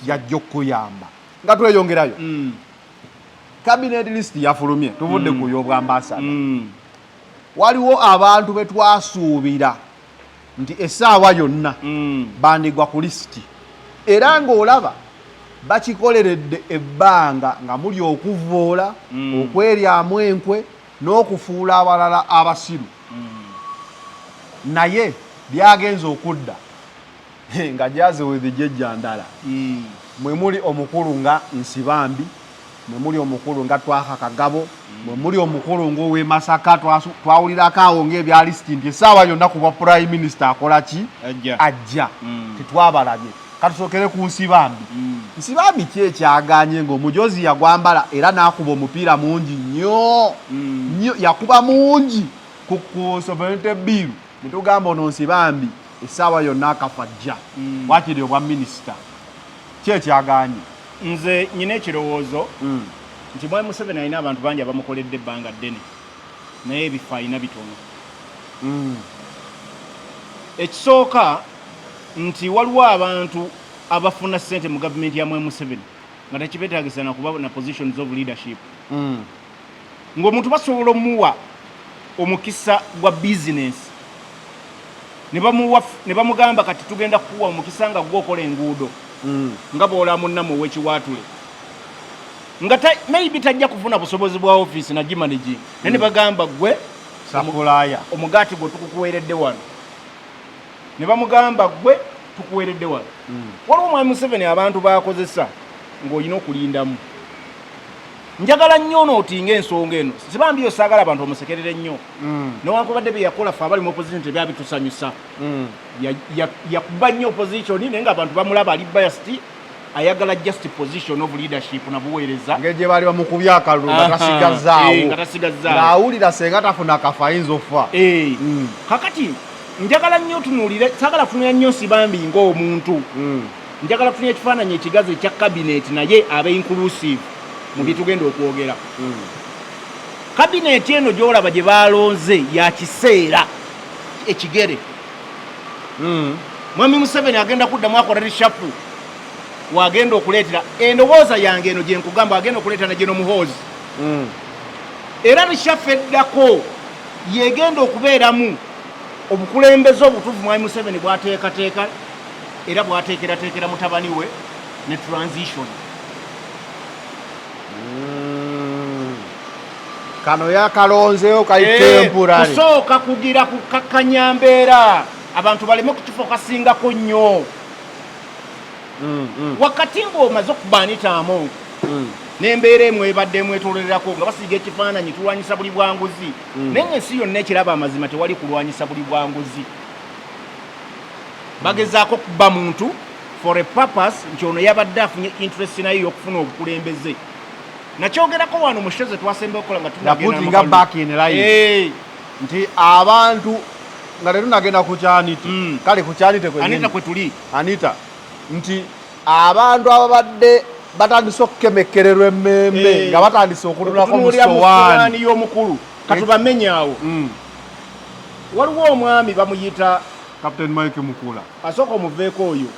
yajja okukuyamba. Nga tweyongerayo, cabinet list yafulumye, tuvudde ku y'obwambasada. Waliwo abantu be twasuubira nti essaawa yonna bandigwa ku lisiti, era ng'olaba bakikoleredde ebbanga nga muli okuvvoola, okweryamu enkwe n'okufuula abalala abasiru. Naye byagenze okudda nga jaziwidhijejja ndala. Mwe muli omukulu nga Nsibambi, mwe muli omukulu nga Twaha Kagabo, mwe muli omukulu ng'ow'e Masaka. Twawulirako awo ng'ebya lisiti nti essaawa yonna ku bwa prime minister akola ki? Ajja. Ajja. Tetwabalabye. Katusookere ku Nsibambi. Nsibambi ki ekyagaanye ng'omujozi yagwambala era n'akuba omupiira mungi nnyo nnyo, yakuba mungi ku sovereignty bill, ne tugamba ono Nsibambi essaawa yonna akafa ajja, wakiri obwa minisita. Ki ekyagaanye? Nze nyina ekirowoozo nti Mwami Museveni alina abantu bangi abamukoledde ebbanga ddene, naye ebifo alina bitono. Ekisooka nti waliwo abantu abafuna ssente mu gavumenti ya Mwami Museveni nga tekibeetagisa na kuba na positions of leadership, ng'omuntu basobola omuwa omukisa gwa bizinesi ne bamugamba kati tugenda kukuwa omukisa nga gwe okola enguudo nga bw'ola munnamu ow'ekiwaatule, nga maybe tajja kufuna busobozi bwa ofiisi nagimanaging, naye ne bagamba gwe Supplier. Omugaati gwe tukukuweeredde wano, ne bamugamba gwe tukuweeredde wano. Waliwo Mwami Museveni abantu bakozesa ng'olina okulindamu. Njagala nnyo onootinga ensonga eno. Sibambi yo saagala abantu bamusekerere nnyo, newankubadde bye yakola ffe abali mu opposition tebyabitusanyusa. Yakuba nnyo opposition, naye ng'abantu bamulaba ali biased, ayagala just position of leadership na buweereza. Engeri gye baali bamukubye akalulu nga tasigazzaawo. Nga tasigazzaawo. Ng'awulira senga tafuna kafa ayinza okufa. Kakati njagala nnyo otunuulire, saagala kutunulira nnyo Nsibambi ng'omuntu, njagala kutunula ekifaananyi ekigazi ekya cabinet, naye abe inclusive mu bye tugenda okwogera. Cabinet eno gy'olaba gye balonze ya kiseera ekigere. Mwami Museveni agenda kuddamu akola reshuffle, wagenda okuleetera endowooza yange eno gye nkugamba, agenda okuleetera ne General Muhoozi. Era reshuffle eddako yegenda okubeeramu obukulembeze obutuufu Mwami Museveni bwateekateeka era bwateekerateekera mutabani we ne transition. Kano yakalonzeewo kali temporary. Kusooka kugira kukakkanya mbeera, abantu baleme kukifokasingako nnyo. Wakati ng'omaze okubaanitaamu n'embeera emu ebadde emwetoololerako nga basiiga ekifaananyi tulwanyisa buli bwanguzi, naye ng'ensi yonna ekiraba amazima tewali kulwanyisa buli bwanguzi. Bagezaako kuba muntu For a purpose nti ono yabadde afunye interest naye ey'okufuna obukulembeze. Nakyogerako wano mu show ze twasemba okukola nga tunagenda Yaputinga mu back in line. Nti abantu nga tetunagenda ku kyanite, kale ku kyanite kwennyini. Anita kwe tuli. Anita, nti abantu ababadde batandise okukemekkererwa emmembe nga batandise okutunulako mu Okutunuulira mu sowaani sowaani y'omukulu, katubamenye awo. Waliwo omwami bamuyita Captain Mike Mukula. Asooka omuveeko oyo,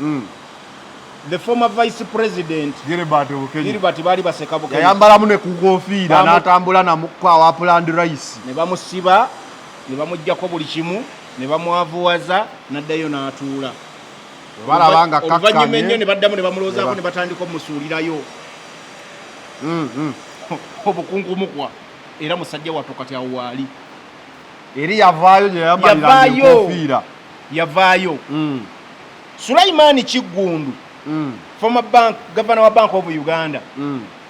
the former vice president Gilbert Bukenya. Gilbert baali baseka Bukenya. Yayambalamu ne kukofiira n'atambula namukwa wa planned rice. Ne bamusiba, ne bamuggyako buli kimu, ne bamwavuwaza, n'addayo n'atuula. Balaba nga Oluvannyuma kakkanye. ennyo ne baddamu ne bamulowoozaako, ne batandika omusuulirayo obukunkumukwa, era musajja wattu kati awo waali. Eri yavaayo gye yayambaliranga Yavaayo. enkofiira. Yavaayo. Sulaimaani Kiggundu, former bank governor wa Bank of Uganda,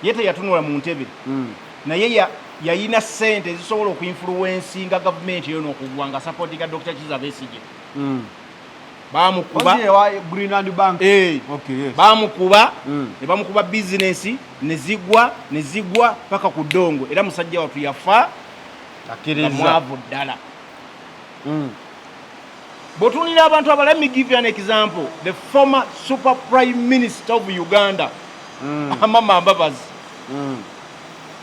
ye teyatunula mu ntebe, naye yayina ssente ezisobola okuinfluencinga gavumenti eyo n'okugwa nga supportinga Dr. Kizza Besigye. Bamukuba. Was he wa Greenland Bank? Eh. Okay, yes. Bamukuba, ne bamukuba bizinensi ne zigwa, ne zigwa paka ku ddongo, era musajja wattu yafa nga Akkiriza. mwavu ddala. Bw'otunuulira abantu abalala, let me give you an example, the former super prime minister of Uganda, Amama Mbabazi,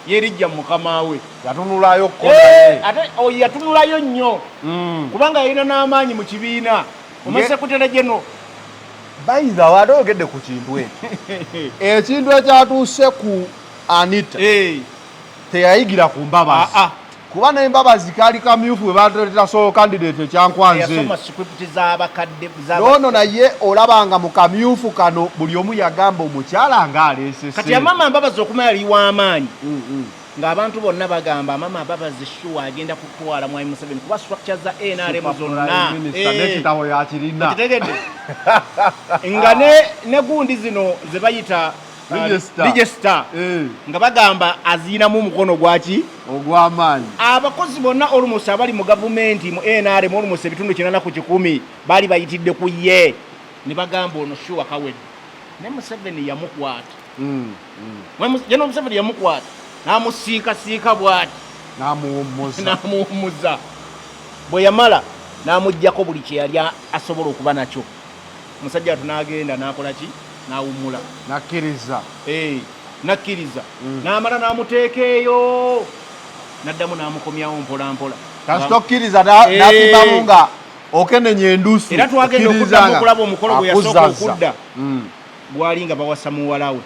yerijja mu mukama we. Yatunulayo. Eh, ate oyo yatunulayo nnyo kubanga yalina n'amaanyi mu kibiina, omusekutale geno. Bayiza ate oyogedde ku kintu ekyo, ekintu ekyatuuse ku Anita, teyayigira ku Mbabazi, Ah, ah. kuba n'Embabazi kaali kamyufu bwe batuleetera solo candidate ekyankwanze. Yasoma script z'abakadde. Noono naye olabanga mu kamyufu kano buli omu yagamba omukyala ng'aleese Kati Amama Mbabazi okumala yali w'amaanyi, ng'abantu bonna bagamba Amama Mbabazi sure agenda kutwala Mwami Museveni kuba structure za NRM zonna. N'ekitabo yakirina. Okitegedde nga ne gundi zino ze bayita Register. Register, nga bagamba aziinamu omukono gwaki ogw'amaanyi. Abakozi bonna almost abali mu gavumenti mu NRM, almost ebitundu 80% baali bayitidde ku ye, ne bagamba ono sure kawedde. Ne Museveni yamukwata. General Museveni yamukwata n'amusiikasiika bw'ati. N'amuwummuza. N'amuwummuza. Bwe yamala n'amuggyako buli kye yali asobola okuba nakyo, musajja watu n'agenda n'akola ki, n'awummula. Nakkiriza. Eh, nakkiriza, n'amala n'amuteeka eyo, n'addamu n'amukomyawo mpola mpola. Kasita okkiriza Eh. n'apimamu nga okenenya endusu. Era twagenda okkiriza okuddamu nga okulaba omukolo gwe yasooka akuzazza. okudda, gwali nga bawasa muwala we,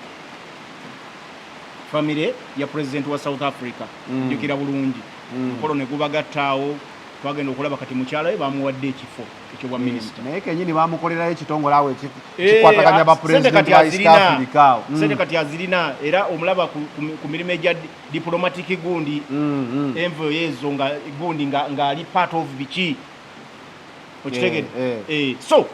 famire ya pulezidenti wa South Africa. Jjukira bulungi, omukolo ne gubagattaawo, twagenda okulaba kati mukyala we bamuwadde ekifo ekyobwa minisita. Naye kenyini bamukolerayo ekitongole awo Eh, kikwataganya ba sente pulezidenti kati ba East azirina. Africa awo. Sente kati azirina, era omulaba ku mirimu egya diplomatic gundi, envoy ezo nga gundi ng'ali part of biki, okitegedde? Eh. Eh, so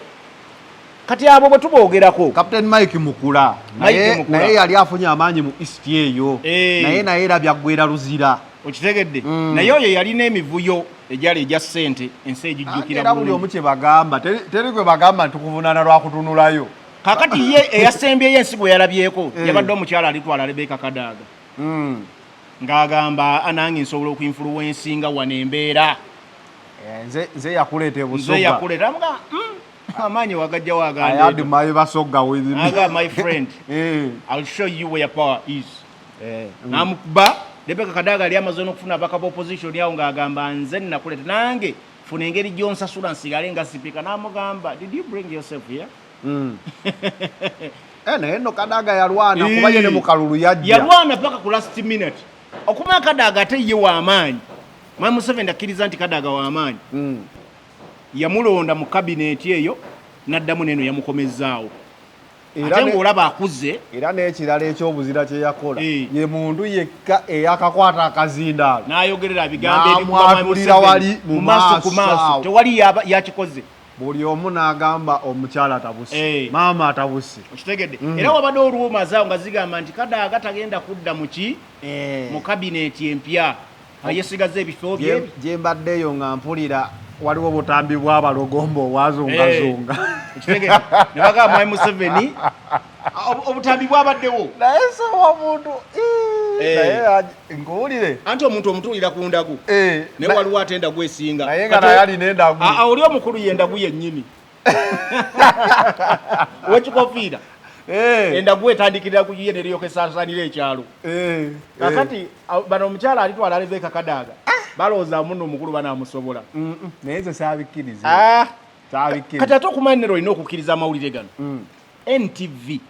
kati abo bwe tuboogerako, Captain Mike Mukula Mike naye Mukula. naye yali afunye amaanyi mu East eyo, naye era byaggwera Luzira. Okitegedde? Naye oyo yalina emivuyo egyali egya ssente, ensi egijjukira Era buli bulungi. omu kye bagamba, teri gwe bagamba nti tukuvunaana lwakutunulayo. Kakati ye eyasembyeyo ensi gwe yalabyeko yabadde omukyala alitwala Rebeka Kadaaga, ng'agamba, "Ah, nange nsobola okuinfluencinga wano embeera." Eh, nze yakuleeta Nze ebusoga. yakuleeta. Amuga, amaanyi wagajjawo?" I had Agamba, my Basoga with me. aga, "My friend, I'll show you where power is." N'amukuba. Rebeka Kadaaga yali amaze n'okufuna abaka ba opposition awo, ng'agamba, "Nze nakuleeta, nange funa engeri gy'onsasula nsigale nga sipiika." N'amugamba, "Did you bring yourself here?" Eh, naye nno Kadaga yalwana, kuba ye ne mu kalulu yajja. Yalwana paka ku last minute. Okuma Kadaga ate ye w'amaanyi, Mwami Museveni akkiriza nti Kadaga w'amaanyi, yamulonda mu kabineeti eyo, n'addamu neno yamukomezzaawo, Era ate ng'olaba akuze. Era n'ekirala ekyobuzira kye yakola, ye muntu yekka eyakakwata akazindaalo n'ayogerera bigambo ebikuba Mwami n'amwatulira Museveni wali mu mu maaso ku maaso maaso awo. Tewali yakikoze. Buli omu n'agamba omukyala atabuse, maama atabuse. Okitegedde? Era wabadde olwomazaawo nga zigamba nti Kadaaga tagenda kudda muki mu kabineeti empya, ayesigaza ebifo bye. Gye mbaddeeyo nga mpulira Waliwo obutambi bw'abalogomba obwazungazunga. Okitegeera? Ne bagamba Mwami Museveni obutambi bwabaddewo. Naye sowa omuntu naye nkuwulire. Anti omuntu omutuulira ku ndagu. Naye waliwo ate endagu esinga. Naye nga naye alina endagu. Oli omukulu ye endagu yennyini. Owekikofiira. Endagu etandikirira ku ye neryoka esaasaanira ekyalo. Kakati bano omukyala alitwala Rebecca Kadaga. Balowooza muno omukulu banaamusobola. Naye nze saabikkiriza. Kati ate okumanya nero olina okukkiriza amawulire gano. NTV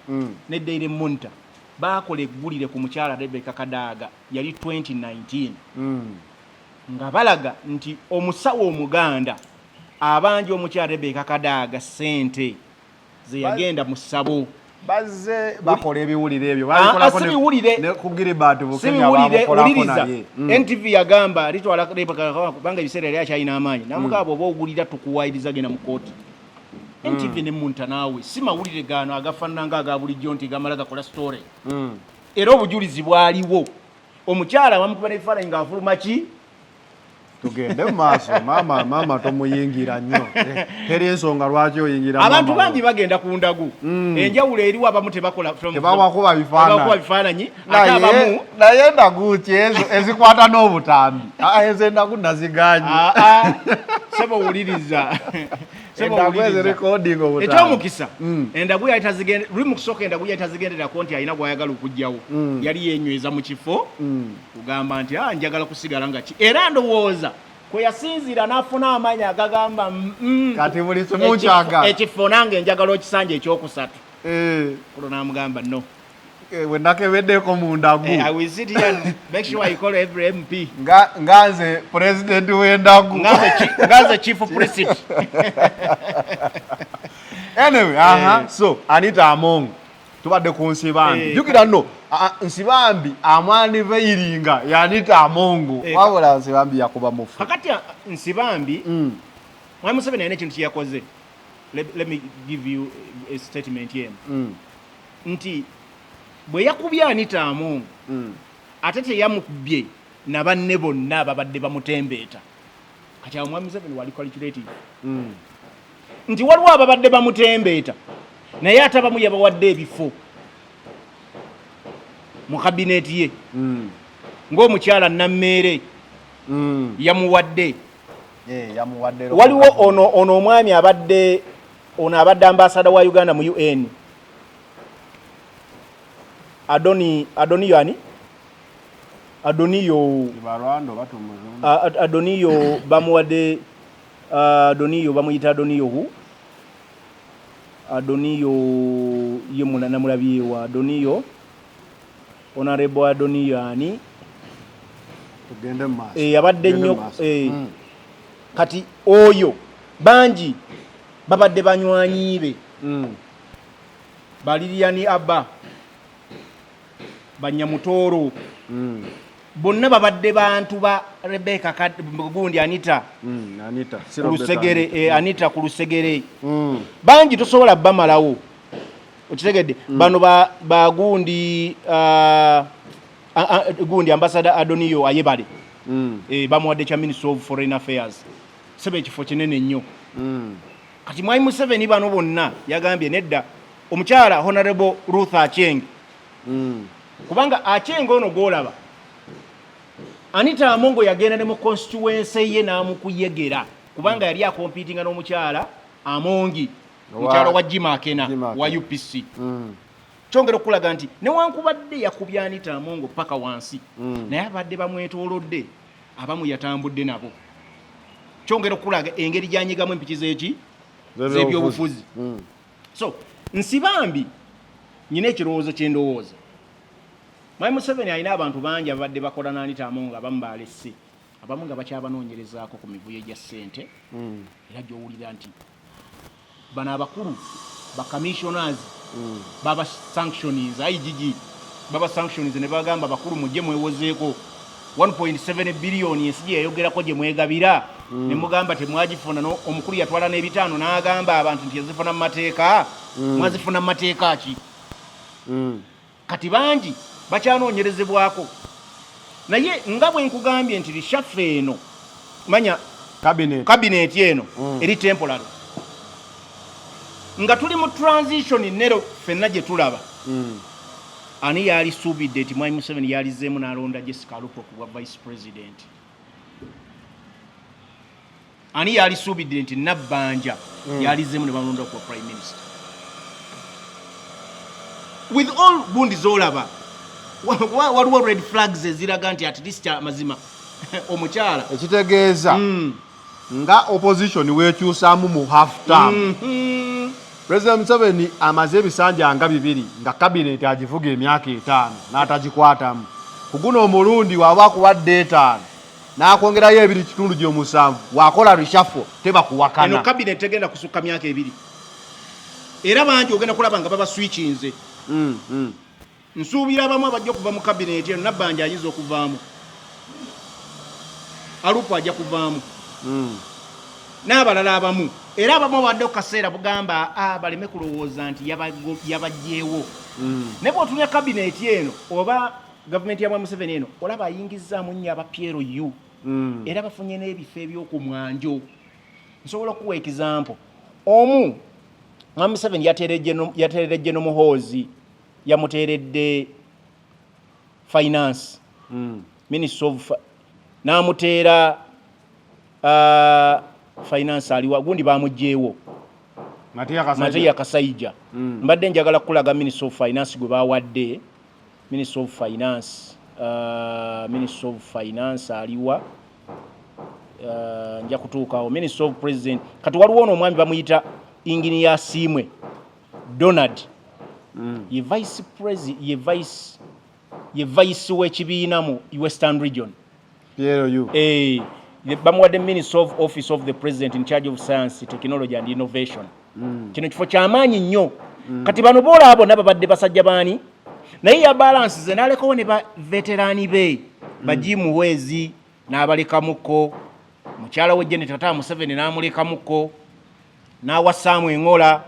ne Daily Monitor baakola eggulire ku mukyala Rebecca Kadaga yali 2019 nga balaga nti omusawo Omuganda abanja omukyala Rebecca Kadaga ssente ze yagenda mu ssabo. Bazze bakola ebiwulire ebyo. Si biwulire. Ne ku Gilbert Bukenya bamukolako naye. NTV yagamba alitwala Rebecca Kadaga kubanga ebiseera yali akyalina amaanyi. Namugamba bw'oba owulira tukuwaayiriza genda mu kkooti. NTV ne Monitor naawe si mawulire gaano agafaanana nga aga bulijjo nti gamala gakola story. Era obujulizi bwaliwo. Omukyala bamukuba n'ebifaananyi ng'afuluma ki? Tugende mu maaso. Maama, maama tomuyingira nnyo. Teri ensonga lwaki oyingira Abantu bangi bagenda ku ndagu. Enjawulo eriwo abamu tebakola Tebabakuba bifaananyi. Tebabakuba bifaananyi. Ate abamu Naye endagu ki ezo ezikwata n'obutambi? Ezo endagu naziganye. Sebo wuliriza. Sebo Endagu wuliriza. ezirekodinga obutambi. Ekyomukisa, endagu yali tazigende, luli mu kusooka endagu yali tazigenderako nti alina gw'ayagala okuggyawo. Yali yeenyweza mu kifo kugamba nti njagala kusigala nga ki. Era ndowooza kwe yasinziira n'afuna amaanyi agagamba, Kati buli kimu nkyagala. Ekifo nange njagala okisanja ekyokusatu. Kulo n'amugamba no. We nakebeddeko mu ndagu. I will sit here and make sure I call every MP. Nga nze president w'endagu. Nga nze chief priest. Anyway, So Anita Among tubadde ku Nsibambi. Jjukira nno, Nsibambi amwaniveiringa ya Anita Among. Wabula Nsibambi yakuba mufu. Kakati Nsibambi, Mwami Museveni alina ekintu kye yakoze. Let me give you a statement here. Nti bwe yakubye Anita Among, ate teyamukubye na banne bonna ababadde bamutembeeta. Kati awo Mwami Museveni wali calculative. Nti waliwo ababadde bamutembeeta, naye ate abamu yabawadde ebifo mu kabineeti ye. Ng'omukyala Nammeere yamuwadde. Yamuwadde Waliwo ono omwami abadde, ono abadde ambasada wa Uganda mu UN. Adoniyo ani? Adoniyo. Kibarwanda oba tumuzungu? Adoniyo bamuwadde, Adoniyo bamuyita Adoniyo hu? Adoniyo ye namulabyewa Adoniyo. Honorable Adoniyo ani? Tugende mu maaso. Abadde Tugende nnyo, mu maaso. Kati oyo bangi babadde banywanyi be. Baliriani Abba, Banyamutooro. Bonna babadde bantu ba Rebecca gundi Anita. Anita. Si Ku Rebecca lusegere, Anita. Anita ku lusegere. Bangi tosobola bamalawo. Okitegedde? Bano ba gundi, gundi Ambassador Adoniyo Ayebare. Bamuwadde kya Minister of Foreign Affairs. Sebe ekifo kinene nnyo. Kati Mwami Museveni bano bonna yagambye nedda omukyala Honorable Ruth Aceng. Kubanga Aceng ono gw'olaba, Anita Among yagenda ne mu constituency ye n'amukuyegera kubanga yali akompitinga n'omukyala Amongi, mukyala wa Jim Akena Jim Akena. wa UPC. Kyongera okulaga nti newankubadde yakubye Anita Among paka wansi, naye abadde bamwetoolodde abamu yatambudde nabo. Kyongera okulaga engeri gy'anyigamu empiki z'eki? Z'ebyobufuzi. Z'ebyobufuzi. So Nsibambi nyina ekirowoozo kye ndowooza. Mwami Museveni alina abantu bangi ababadde bakola na Anita Among, abamu balesse, abamu nga bakyabanoonyerezaako ku mivuyo gya ssente. Era gy'owulira nti bano abakulu ba commissioners baba sanctions, IGG baba sanctions ne bagamba bakulu mujje mwewozeeko 1.7 billion ensi gye yayogerako gye mwegabira. Ne mugamba temwagifuna, no omukulu yatwala n'ebitaano n'agamba abantu nti yazifuna mu mateeka. Mwazifuna mu mateeka ki? Kati bangi bakyanoonyerezebwako. Naye nga bwe nkugambye nti reshuffle eno, manya Cabinet. Cabinet eno eri temporary, nga tuli mu transition nero ffenna gye tulaba. Ani yalisuubidde nti Mwami Museveni yalizeemu n'alonda Jessica Alupo ku bwa vice president? Ani yalisuubidde nti Nabbanja yalizeemu ne bamulonda okuba prime minister? With all gundi z'olaba, waliwo red flags eziraga nti at least amazima omukyala Ekitegeeza nga opposition wekyusaamu mu half term. President Museveni amaze ebisanja nga 2 nga cabinet agivuga emyaka 5 n'atagikwatamu. Ku guno omulundi waba akuwadde 5 n'akwongerayo 2.7, wakola reshuffle teba kuwakana. Eno cabinet tegenda kusukka myaka 2, era bangi ogenda kulaba nga baba switchinze. Nsuubira abamu abajja okuva mu cabinet eno, Nabbanja ayinza okuvaamu, Alupo ajja kuvaamu n'abalala abamu. Era abamu abadde ku kaseera bugamba, "Ah, baleme kulowooza nti yabaggyeewo." Naye bw'otunya cabinet eno oba gavumenti ya Mwami Museveni eno, olaba ayingizzaamu nnyo aba PLU era bafunye n'ebifo eby'okumwanjo. Nsobola okuwa example omu. Mwami Museveni yateeredde General Muhoozi, yamuteeredde finance, minister of n'amuteera finance aliwa gundi bamuggyeewo. Matia Kasaija. Matia Kasaija. Mbadde njagala kulaga minister of finance gwe bawadde. Minister of finance, minister of finance aliwa? Nja kutuukawo. Minister of president, kati waliwo ono omwami bamuyita Engineer Asiimwe Donald. Ye vice presi, ye vice w'ekibiina mu Western Region. PLU. Eh, bamuwadde minister of office of the president in charge of science, technology and innovation. Kino kifo kyamaanyi nnyo. Kati bano boolaba bonna babadde basajja baani, naye yabalansize n'alekawo ne ba veterani be bajimuweezi n'abalekamuko, mukyala we Janet Kataaha Museveni n'amulekamuko, n'awa Saamu Engola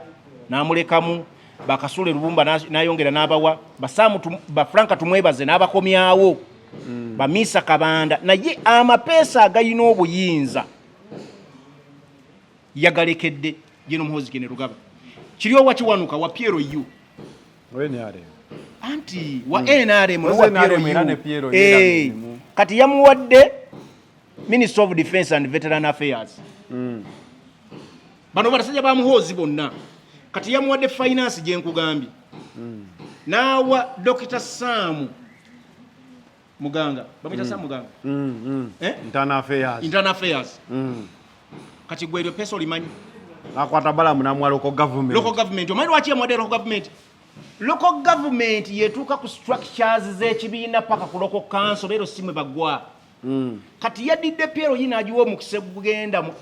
n'amulekamu, Bakasule Lubumba n'ayongera n'abawa Basaamu ba Franka Tumwebaze n'abakomyawo, Bamiisa Kabanda. Naye amapeesa agayina obuyinza yagalekedde General Muhoozi Kainerugaba. Kiryowa Kiwanuka wa PLU. NRM. Anti wa NRM wa NRM era ne PLU. PLU era mulimu. Kati yamuwadde minister of defense and veteran affairs. Bano basajja ba Muhoozi bonna. Kati yamuwadde finance gye nkugambye, n'awa Dr Sam Muganga, bamuyita Sam Muganga. Eh? Internal affairs. Internal affairs. Kati gwe eryo pesa olimanyi? Nakwata Balamu namuwa local government. Local government. Omanyi lwaki yamuwadde local government? Local government yetuuka ku structures z'ekibiina paka ku local council, leero si mwe bagwa. Kati yaddidde PLU n'agiwa omukisa gugenda mu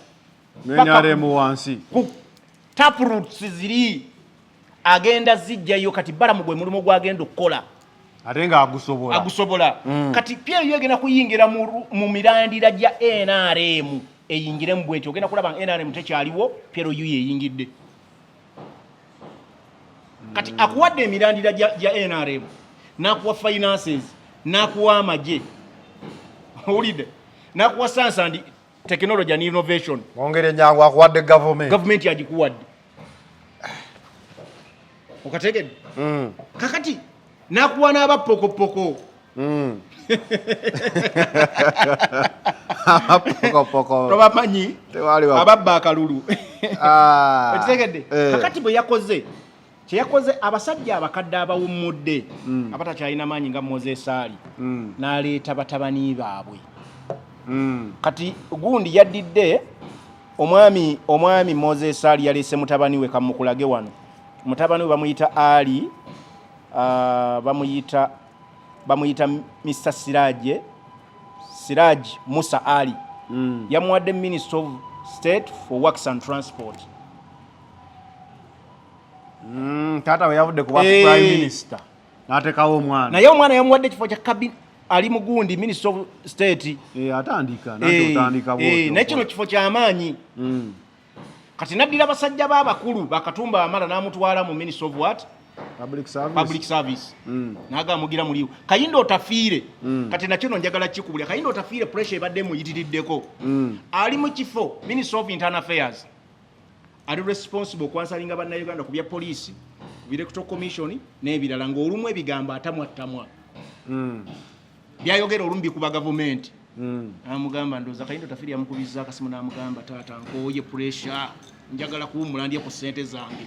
NRM wansi. Ku taproots ziri agenda zijjayo. Kati Balamu gwe mulimu gwagenda okukola. Ate ng'agusobola. Agusobola. Kati PLU egenda kuyingira mu mirandira gya NRM, eyingiremu bweti. Ogenda kulaba nga NRM tekyaliwo, PLU yeyingidde. Kati akuwadde emirandira gya NRM, n'akuwa finances, n'akuwa amagye, owulidde, n'akuwa science and technology and innovation. Mwongere enyangu akuwadde government. Gavumenti agikuwadde, okategedde? Kakati n'akuwa n'abapokopoko. Pokopoko. Tobamanyi? Tewali ababba akalulu. Ah. Okitegedde? Eh. Kakati bwe yakoze kyeyakoze, abasajja abakadde abawummudde abatakyalina maanyi nga Moses Ali, n'aleeta batabani baabwe. Kati gundi yaddidde omwami Moses Ali, yaleese mutabani we. Kamukulage wano, mutabani we bamuyita Ali, bamuyita Mr Siraje, Siraj Musa Ali. Yamuwadde minister of state for works and transport. Taata we yavudde kuba Eh. prime minister n'ateekawo omwana. Naye omwana yamuwadde ekifo kya cabin, ali mugundi minister of state. Eh, atandika nanti otandika bw'otyo. Naye kino kifo kyamaanyi. Kati naddira basajja b'abakulu, Bakatumba Amala, n'amutwala mu minister of what? Public service. Public service. N'agamba mugira muliwo Kayinda Otafiire. Kati nakyo no njagala kikubulya Kayinda Otafiire pressure ebadde emuyitiriddeko. Ali mu kifo Minister of Internal Affairs, ali responsible okwansalinga bannayuganda ku bya poliisi, ku electoral commission n'ebirala, ng'olumu ebigambo atamwattamwa byayogera olumu bikuba gavumenti. Namugamba, ndowooza Kayinda Otafiire yamukubiza akasimu n'amugamba, "Taata, nkooye pressure, njagala kuwummula ndye ku ssente zange."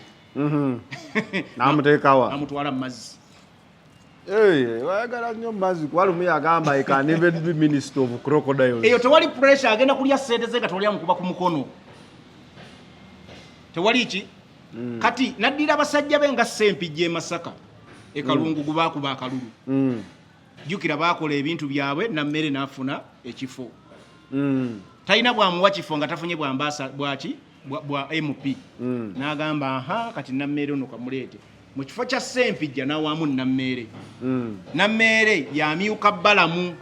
N'amuteekawa. Namutwala mu mazzi. Eh, wayagala nnyo mu mazzi, kuba lumu yagamba, "I can even be minister of crocodiles." Eyo tewali pressure, agenda kulya ssente ze nga tewali amukuba ku mukono, tewali ki. Kati naddira abasajja be nga Sempijja e Masaka ekalungu gubaakuba akalulu. Jjukira baakola ebintu byabwe, Nammere n'afuna ekifo. Talina bwamuwa kifo nga tafunye bwambasa bwaki bwa MP. N'agamba, "Aha, kati Nammeere ono kamuleete mu kifo kya Sempijja." N'awaamu Nammeere. Nammeere yamyuka Balamu,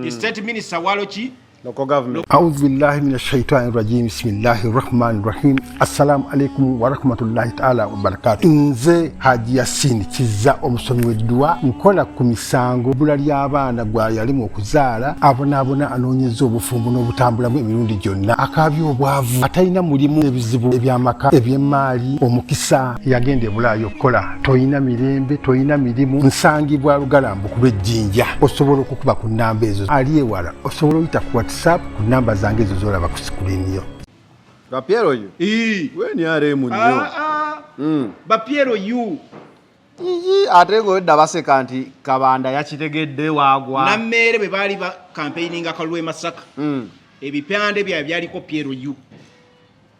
state minister waloki. Local government. أعوذ بالله من الشيطان الرجيم بسم الله الرحمن الرحيم السلام عليكم ورحمة الله تعالى وبركاته. Nze Haji Yasin Kizza, omusomi w'edduwa. Nkola ku misango, bbula ly'abaana, gwa yalimu okuzaala, abonaabona, anoonyeza obufumbo n'obutambulamu emirundi gyonna, akaabya obwavu, atalina mulimu, ebizibu eby'amaka, eby'emmaali, omukisa yagenda ebulaayo okukola, toyina mirembe, toyina mirimu. Nsangibwa Lugalambu ku lw'Ejjinja. Osobola okukuba ku nnamba ezo. Ali ewala osobola oyita ku WhatsApp ku namba zange ezo zolaba ku screen yo. Bapiero yo we NRM nnyo. Ah, ah. Bapiero yu. Ii, ate ng'owedda baseka nti Kabanda yakitegedde waagwa. Nammeere bwe baali ba campaigninga kalulu e Masaka, ebipande byabwe byaliko PLU.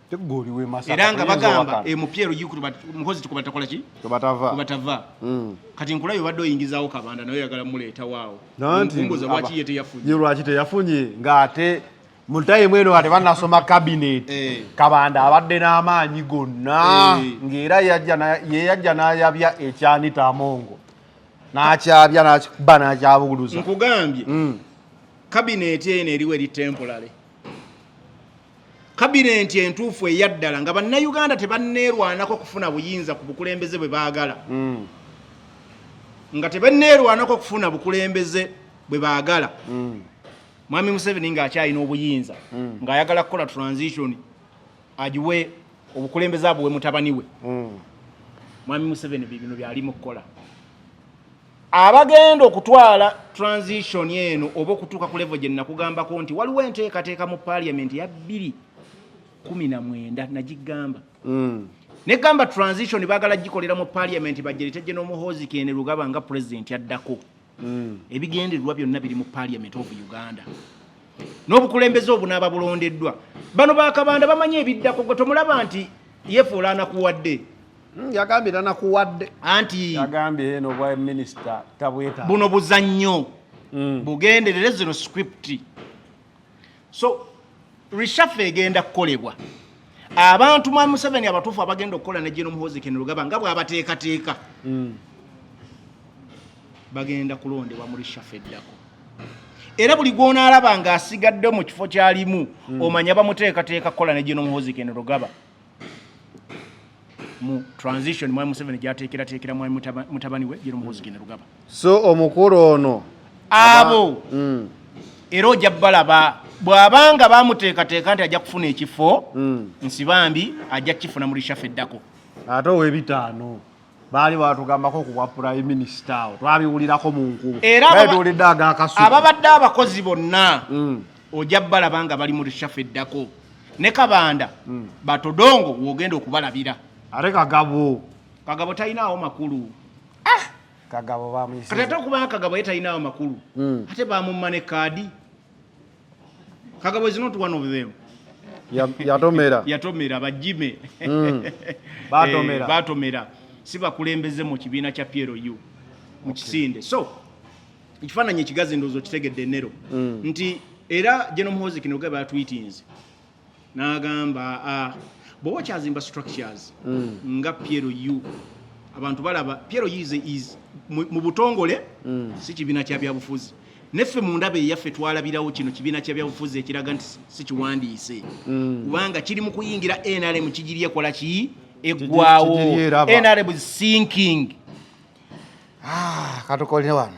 Tegoliwe Masaka. Era nga toyinza bagamba owakana. Mu PLU Muhozi tukubatakola ki? Kubatava. Kubatava. Kati nkulayo obadde oyingizaawo Kabanda, naye oyagala muleetawaawo. Nanti Nkumbuza lwaki ye teyafunye. Ye lwaki teyafunye ng'ate mu time eno nga tebannasoma cabinet? Kabanda abadde n'amaanyi gonna. Ng'era ye yajja n'ayabya ekyanita Amongo, n'akyabya, n'akikuba, n'akyabuguluza. Nkugambye, kabineeti eno eriwo eri temporary. Kabineeti entuufu eyaddala nga bannayuganda tebanneerwanako kufuna buyinza ku bukulembeze bwe baagala, nga tebanneerwanako kufuna bukulembeze bwe baagala, Mwami Museveni ng'akyalina obuyinza, ng'ayagala kukola transition, agiwe obukulembeze, abuwe mutabani we. Mwami Museveni bibino byalimu kukola. Abagenda okutwala transition eno oba okutuuka ku level gye nakugambako nti waliwo enteekateeka mu parliament ya 2019, nagigamba negamba transition baagala gikolera mu parliament, bagerete General Muhoozi Kainerugaba nga president addako. Ebigendererwa byonna biri mu Parliament of Uganda n'obukulembeze obunaaba bulondeddwa. Bano bakabanda bamanyi ebiddako. Gwe tomulaba nti yefuula anakuwadde? Yagambye tanakuwadde. Anti yagambye eno obwa minisita tabwetaaga. Buno buzannyo bugenderere, zino script. So reshuffle egenda kukolebwa abantu mwami Museveni abatuufu abagenda okukola ne General Muhoozi Kainerugaba nga bw'abateekateeka, bagenda kulondebwa mu reshuffle eddako. Era buli gw'onaalaba ng'asigadde mu kifo kyalimu, omanya bamuteekateeka kukola ne General Muhoozi Kainerugaba mu transition mwami Museveni gyateekerateekera mwami mutabani we General Muhoozi Kainerugaba. So omukulu ono abo era ojja balaba bw'abanga bamuteekateeka nti ajja kufuna ekifo, Nsibambi ajja kukifuna mu reshuffle eddako. Ate ow'ebitaano baali batugambako ku bwa prime minister, awo twabiwulirako mu nkubo. Era Naye tuwulidde agakasuku. Ababadde abakozi bonna ojja balaba nga bali mu reshuffle eddako, ne Kabanda, Batodongo wogenda okubalabira. Ate Kagabo? Kagabo talinaawo makulu. Kagabo bamuyisiza. Kati ate okubanga Kagabo ye talinaawo makulu, ate bamumma ne kaadi. Kagabo is not one of them. Yatomera. Yatomera bajime. Batomera. Eh, batomera, si bakulembeze mu kibiina kya PLU mu kisinde. So ekifaananyi ekigazi ndowooza okitegedde enero nti era General Muhoozi Kainerugaba batwitinze n'agamba, "Ah, bw'oba okyazimba structures nga PLU, abantu balaba PLU is mu butongole si kibiina kya byabufuzi. Neffe mu ndaba eyaffe twalabirawo kino kibiina kya byabufuzi ekiraga nti si kiwandiise, kubanga kiri mu kuyingira NRM, kigiri ekola ki? Eggwawo. Kigiri eraba. NRM is sinking. Ah, katukolere wano.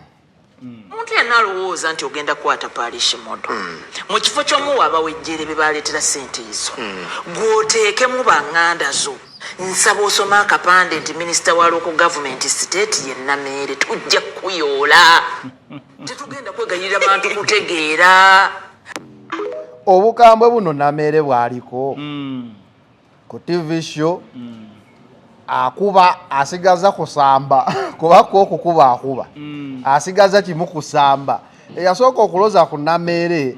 Omuntu yenna alowooza nti ogenda kukwata parish model mu kifo ky'omuwa abawejjere be baleetera ssente ezo, gw'oteekemu baŋŋanda zo. Nsaba osome akapande nti minisita wa local government state ye Nameere, tujja kukuyoola. Tetugenda kwegayirira bantu kutegeera. Obukambwe buno Nameere bw'aliko ku TV show, akuba asigaza kusamba, kuba okukuba akuba asigaza kimu kusamba. Eyasooka okuloza ku Nameere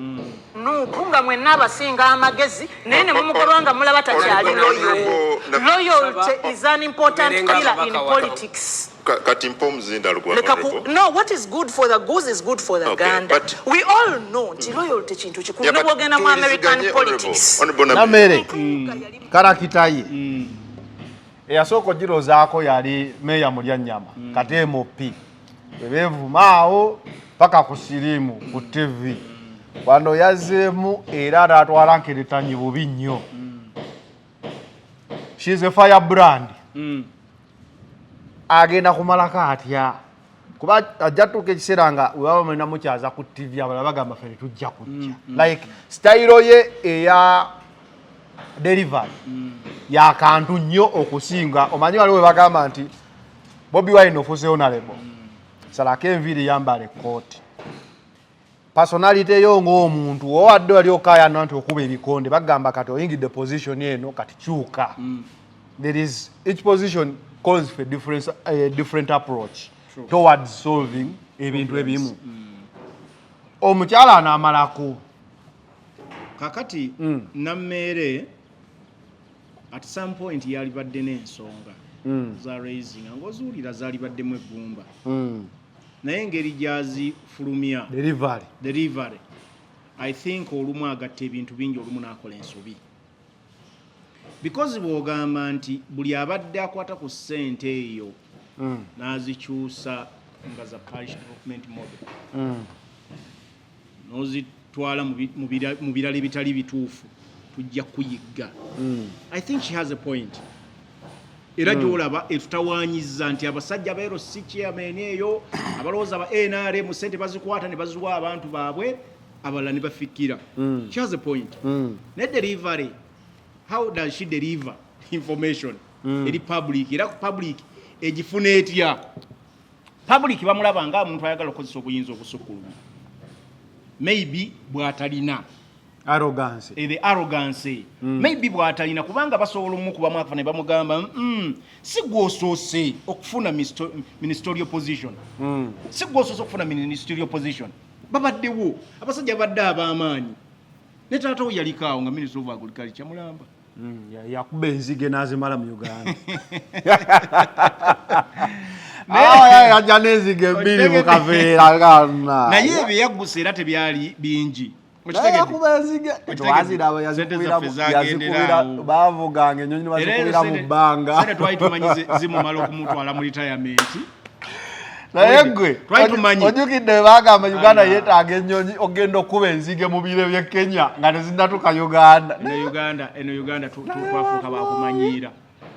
NUP nga mwenna abasinga amagezi, naye ne mumugoba nga mulaba takyali loyal. Loyalty is an important pillar in politics. Kati mpa omuzindaalo gwa Leka ku, honorable. no, what is good for the goose is good for the gander. We all know nti loyalty kintu kikulu. Yeah, Ne but bw'ogenda mu American tuwuliziganye, politics. Honorable Nameere. Nameere character ye eyasooka ogirozaako yali meeya Mulyanyama, kati MP bwe beevumaawo paka ku siriimu ku TV. Wano yazzeemu era n'atwala nkeretanyi bubi nnyo. She's a fire brand. Agenda kumalako atya? Kuba ajja tuuka ekiseera nga webaba mulina mukyaza ku TV, abalala bagamba ffe tetujja kujja. Like style ye eya delivery yakantu nnyo okusinga. Omanyi waliwo we bagamba nti Bobi Wine ofuuse honorable, salako enviiri, yambala ekkooti, personality yo ng'omuntu owadde wali okayana nti okuba ebikonde, bagamba kati oyingidde position eno, kati kyuka. There is each position calls for a different approach towards solving ebintu ebimu. Omukyala anaamalako. Kakati Nammeere at some point yalibadde n'ensonga za raising ng'ozuulira zaalibaddemu eggumba, naye engeri gyazifulumya, delivery, delivery, I think olumu agatta ebintu bingi, olumu n'akola ensobi, because bw'ogamba nti buli abadde akwata ku ssente eyo n'azikyusa nga za parish development model n'ozitwala mu birala ebitali bituufu, tujja kuyigga. I think she has a point. Era gyolaba etutawanyiza nti abasajja ba LC chairman eyo abalowooza ba NRM sente bazikwata ne baziwa abantu baabwe, abalala ne bafikira. She has a point, naye delivery, how does she deliver information eri public? Era ku public egifuna etya? Public bamulaba nga omuntu ayagala okukozesa obuyinza obusukkulumu, maybe bw'atalina. Arrogance. The arrogance maybe bw'atalina, kubanga basobola omukubamu akafa ne bamugamba, si gwosoose okufuna ministerial position, si gwosoose okufuna ministerial position, babaddewo abasajja babadde ab'amaanyi, ne taata we yaliko awo nga minister of agriculture mulamba. Yakuba enzige n'azimala mu Uganda. Ah, yajja n'enzige bbiri mu kaveera gana. Naye ebyo yaggusa era tebyali bingi. Naye yakuba enzige. Okitegedde? Twaziraba. Sente yazikubira zaffe zagendera yazikubira awo. Bavuganga ennyonyi ne Era ezo bazikubira mu bbanga. Sente twali tumanyi zimumala okumutwala mu retirement. Naye gwe Twali tumanyi. ojjukidde bagamba Uganda yeetaaga ennyonyi ogenda okuba enzige mu bire by'e Kenya nga tezinnatuuka Uganda. Eno Uganda twafuuka bakumanyiira.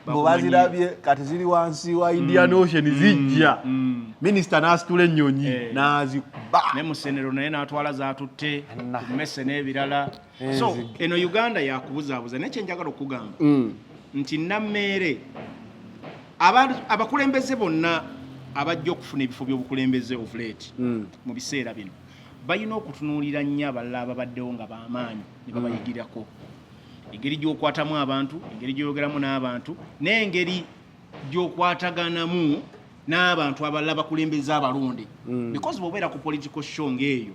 Bwe bazirabye kati ziri wansi wa Indian Ocean, zijja, minisita n'asitula ennyonyi n'azikuba. Ne Musenero naye n'atwala zatutte ku mmese n'ebirala. So Enzige. eno Uganda yakubuzaabuza, naye kyenjagala okugamba nti Nammeere, abakulembeze bonna abajja okufuna ebifo by'obukulembeze of late mu biseera bino balina okutunuulira nnyo abalala ababaddewo nga b'amaanyi ne babayigirako engeri gy'okwatamu abantu, engeri gy'oyogeramu n'abantu, n'engeri gy'okwataganamu n'abantu abalala bakulembeze abalonde, because bw'obeera ku political show ng'eyo,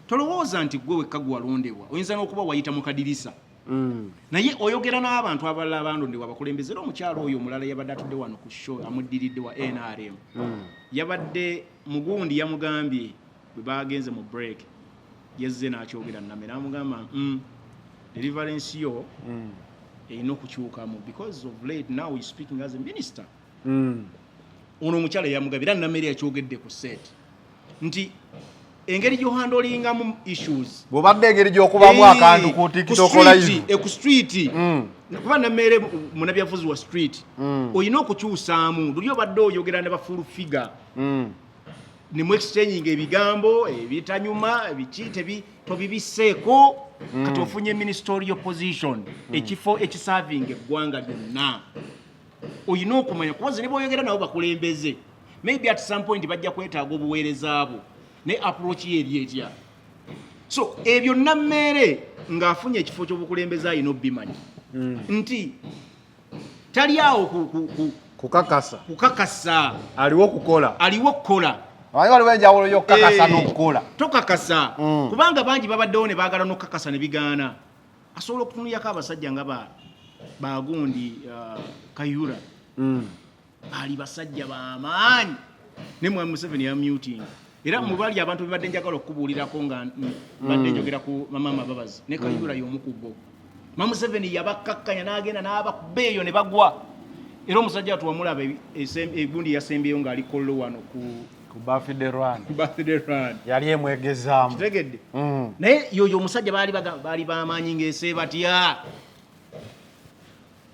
tolowooza nti gwe wekka gwe walondebwa. Oyinza n'okuba wayita mu kadirisa, naye oyogera n'abantu abalala abalondebwa abakulembeze. Era omukyalo oyo omulala yabadde atudde wano ku show amuddiridde wa NRM, yabadde mugundi, yamugambye bwe bagenze mu break, yazze n'akyogera name n'amugamba, deliverance yo erina okukyukamu because of late now you speaking as a minister." Ono omukyala yamugambye, era Namere yakyogedde ku set nti Engeri gy'ohandlingamu issues. Bw'obadde engeri gy'okubamu akantu ku TikTok live. Ku street. Kuba Nammeere munabyafuzi wa street. Olina okukyusaamu. Luli obadde oyogera ne ba full figure. Ne mu exchanging ebigambo ebitanyuma biki tobibisseeko. Kati ofunye ministerial position, ekifo ekiservinga eggwanga lyonna. Olina okumanya kuba ne bw'oyogera nabo bakulembeze, maybe at some point bajja kwetaaga obuweereza bwo, naye approach ye eri etya? So ebyo Nammeere ng'afunye ekifo ky'obukulembeze alina obimanya nti tali awo kukakasa. Kukakasa. Aliwo okukola. Aliwo okukola. Amanyi waliwo enjawulo y'okukakasa n'okukola. Tokakasa, kubanga bangi babaddewo ne baagala n'okukakasa ne bigaana. Asobola okutunulirako abasajja nga bagundi Kayura, ali basajja b'amaanyi, ne Mwami Museveni yamutinga. Era mu bali abantu bebadde njagala okubuulirako nga mbadde njogera ku Mama Mababazi ne Kayura y'omu ku bo. Mama Museveni yabakkakkanya n'agenda n'abakuba eyo ne bagwa. Era omusajja watu wamulaba egundi yasembyeyo ng'ali Kololo wano ku ku birthday run. Birthday run. Yali emwegezaamu. Kitegedde? Naye yoyo omusajja baali baali b'amaanyi ng'ese batya.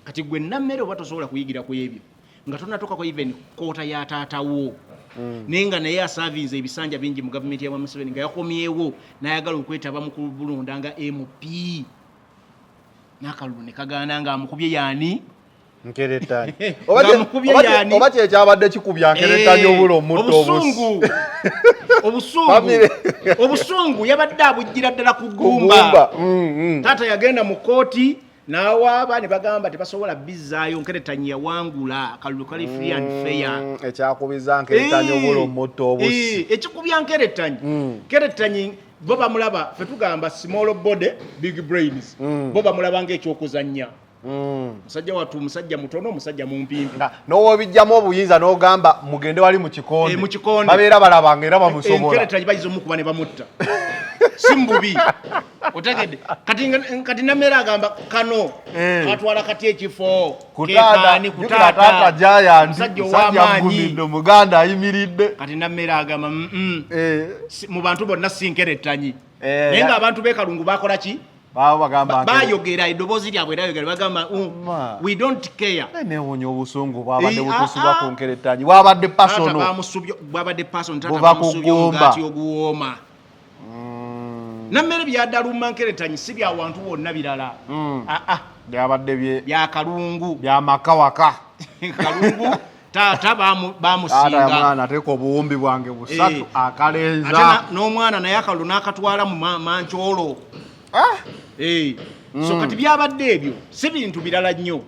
Kati gwe Nammere oba tosobola kuyigira ku ebyo nga tonatuukako even koota ya taatawo, naye nga naye aservinze ebisanja bingi mu gavumenti ya Museveni, nga yakomyewo n'ayagala okwetaba mu kubulonda nga MP, n'akalulu ne kagaana ng'amukubye yaani? Nkeretanyi. Ng'amukubye yaani? Oba kyekyabadde kikubya nkeretanyi obula omutto obusi. Obusungu, obusungu. Family. Obusungu yabadde abuggira ddala ku gumba. Gumba. Taata yagenda mu kooti n'awaaba ne bagamba tebasobola bizzaayo, Nkeretanyi yawangula, akalulu kali free and fair. Ekyakubiza nkeretanyi obula omutto obusi. Ekikubya Nkeretanyi, Nkeretanyi bo bamulaba, ffe tugamba small body big brains, bo bamulaba ng'ekyokuzannya. Musajja wattu musajja mutono, omusajja mumpimpi. N'owobijjamu obuyinza n'ogamba mugende wali mu kikonde. Mu kikonde. Babeera balabanga era bamusobola. Enkeretanyi bayinza omukuba ne bamutta, si mububi, otegedde? Kati Namere agamba kano katwala kati ekifo Kutaata, kekaani? jjukira taata giant, Musajja musajja ow'amaanyi. agumidde, omuganda ayimiridde. Kati Namere agamba, mu bantu bonna si nkeretanyi." Naye ng'abantu b'e Kalungu bakola ki? Baba bagamba Bayogera eddoboozi lyabwe era yogera bagamba, Ma. "We don't care." Newuunya obusungu bwabadde butuusibwa ku nkeretanyi, bwabadde Taata personal. Bwabadde personal, taata Buva ku bamusubye ggumba. omugaati oguwooma. Nammere byadaluma nkeretanyi si bya wantu wonna birala. Ah, ah, Byabadde bye bya Kalungu. Byamaka waka. Kalungu, taata Taata bamusinga. Mwana ateeka obuwumbi bwange busatu Ate akalenza. N'omwana naye akalulu n'akatwala mu mankyolo. So kati byabadde ebyo, si bintu birala nnyo.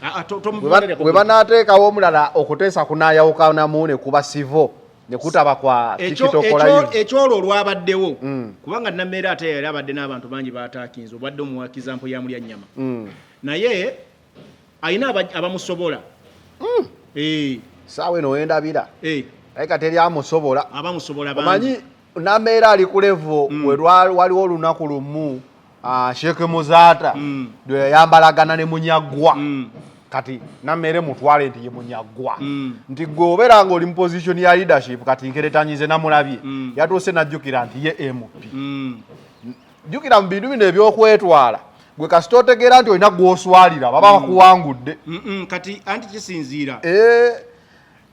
Ah, ah, tomubonereko. Bwe banaateekawo omulala, okuteesa kunaayawukanamu ne kuba sivo ne kutaba kwa TikTok live. Ekyolwo olwabaddewo, kubanga Nammeere ate yali abadde n'abantu bangi bataakinze, obadde omuwa example ya mulya nnyama, naye alina abamusobola. Saawa eno wendabira naye kati eri amusobola. Abamusobola bangi. Omanyi Nammeere ali ku level we waliwo olunaku lumu Sheikh Muzaata lwe yayambalagana ne Munyaggwa. Kati Nammeere mutwale nti ye Munyaggwa, nti gwe obeera nga oli mu position ya leadership. Kati nkeretanyize namulabye yatuuse najjukira nti ye MP. Jjukira mu bintu bino ebyokwetwala, gwe kasita otegeera nti olina gw'oswalira, baba bakuwangudde. Kati anti kisinziira.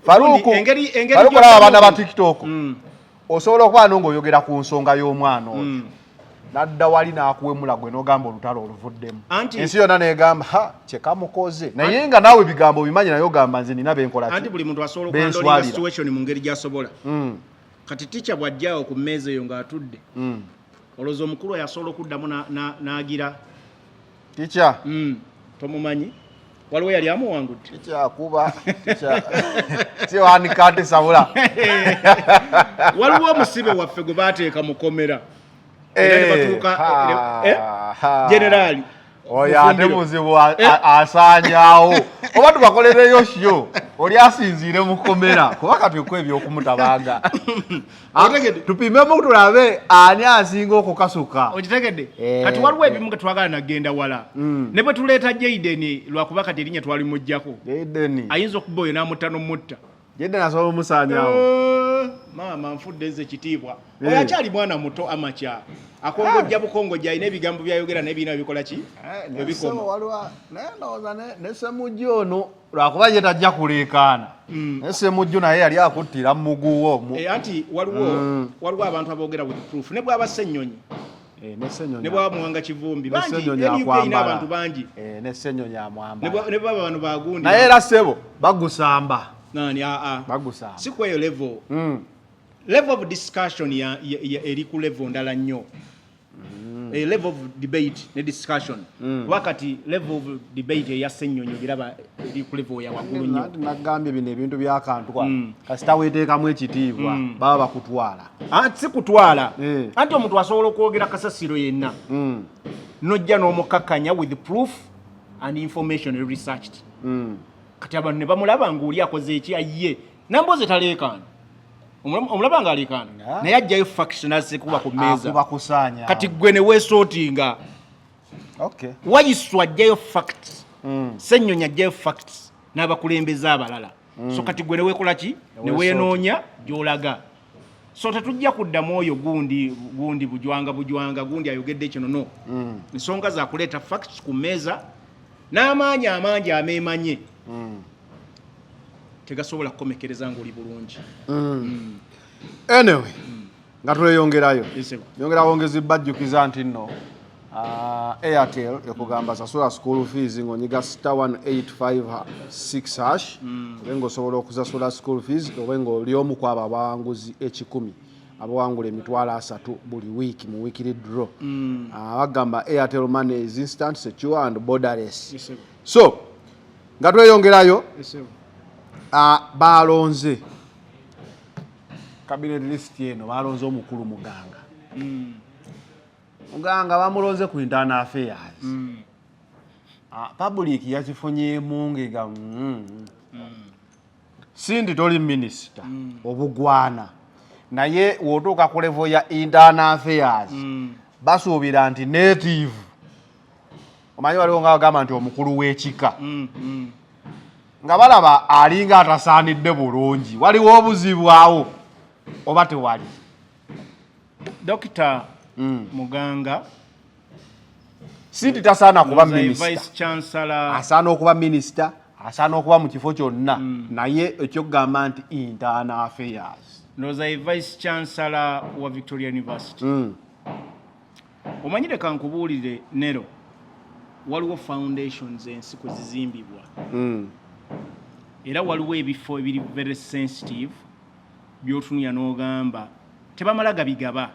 Faruku, Engeri Faruku, olaba abaana ba gy'oddamu- TikTok, osobola okuba no ng'oyogera ku nsonga y'omwana oyo, nadda wali n'akuwemula gwe n'ogamba olutalo oluvuddemu, ensi yonna negamba ha kyekamukoze, naye nga naawe ebigambo bimanyi, naye ogamba nze nina benkola ki? Anti buli muntu asobola okuhandlinga Benswalira. situation mu ngeri gy'asobola. Kati ticca bw'ajjaawo ku mmeeza eyo ng'atudde, olowooza omukulu oyo asobola okuddamu n'agira? Ticca? Tomumanyi? Waliwo yali amuwangudde. Ticca akuba siwanika nti sabula. Waliwo omusibe waffe gwe baateeka mu komera era ne batuuka generaali Oyo ate Mufumbiro. muzibu, asaanyaawo. Oba tubakolereyo show oli asinziire mu komera, kuba kati ku ebyokumutabaga tupimemu tulabe ani asinga okukasuka. Okitegedde? Kati waliwo ebimu nga twagala nagenda wala, ne bwe tuleeta Jaden, lwakuba kati erinnya twalimugjako, Jaden ayinza okuba oyo n'amutta n'omutta. Jaden asobola omusaanyaawo. Maama nfudde nze kitiibwa. Eh. Oyo akyali mwana muto amakya akongojja bukongojja, alina ebigambo byayogera naye birina bikola ki? Webikoma. Waliwo naye ndowooza ne Semujju ono lwakuba ye tajja kuleekaana, naye Semujju naye yali akuttira muguwo Eh, anti waliwo waliwo abantu aboogera with proof, ne bwaba Ssennyonyi, ne Ssenyonyi ne bwaba Muwanga Kivumbi, ne bangi. Ssenyonyi NUP erina akwambala. abantu bangi. Ne Ssenyonyi amwambala. Ne bwaba bano bagundi. Naye era ssebo bagusamba. Nani? Aa, bagusamba. Si kweyo level. Level of discussion ya eri ku level ndala nnyo. A level of debate ne discussion, wakati level of debate eya Ssennyonyi ogiraba eri ku level ya waggulu nnyo. Anti nagambye bino ebintu byakantu kwa kasita weteekamu ekitiibwa baba bakutwala. Anti si kutwala, anti omuntu asobola okwogera kasasiro yenna, nojja n'omukakkanya with proof and information researched. Kati abantu ne bamulaba ng'oli akoze eki, ayiye Namboze taleekaana. Omulaba nga aleekaana, naye ajjayo facts nazikuba ku mmeeza. Akuba kusaanya. Kati gwe ne weesootinga. Wayiswa ajjayo facts, Ssennyonyi ajjayo facts n'abakulembeze abalala. So kati gwe ne weekola ki? Ne weenoonya gy'olaga. So tetujja kuddamu oyo gundi gundi bujwanga bujwanga gundi ayogedde kino, no. Ensonga zakuleeta facts ku mmeeza n'amaanyi amangi ameemanye tegasobola kukomekereza ng'oli bulungi. Anyway, nga tweyongerayo, Yes, sir. yongera wongezi bajjukiza nti nno Airtel ekugamba sasula school fees ng'onyiga *1856#, obe ng'osobola okusasula school fees, obe ng'oli omu ku abo abawanguzi 100 abawangula 300,000 buli wiiki mu weekly draw. Bagamba Airtel Money is instant, secure and borderless. Yes, sir. So nga tweyongerayo, Yes, sir. Balonze cabinet list eno, balonze omukulu Muganga. Muganga bamulonze ku internal affairs. Public yakifunyeemu ngega sindi toli minisita obugwana, naye wotuuka ku level ya internal affairs basuubira nti native, omanyi waliwo nga bagamba nti omukulu w'ekika, nga balaba alinga atasaanidde bulungi. Waliwo obuzibu awo oba tewali? Dr. Muganga Sindi tasaana kuba Nze minisita. Vice Chancellor. Asaana okuba minisita, asaana okuba mu kifo kyonna, naye ekyokugamba nti internal affairs. Ndowooza ye Vice Chancellor wa Victoria University. Omanyi, leka nkubuulire nero, waliwo foundations ensi kwe zizimbibwa, era waliwo ebifo ebiri very sensitive by'otunulira n'ogamba tebamala gabigaba.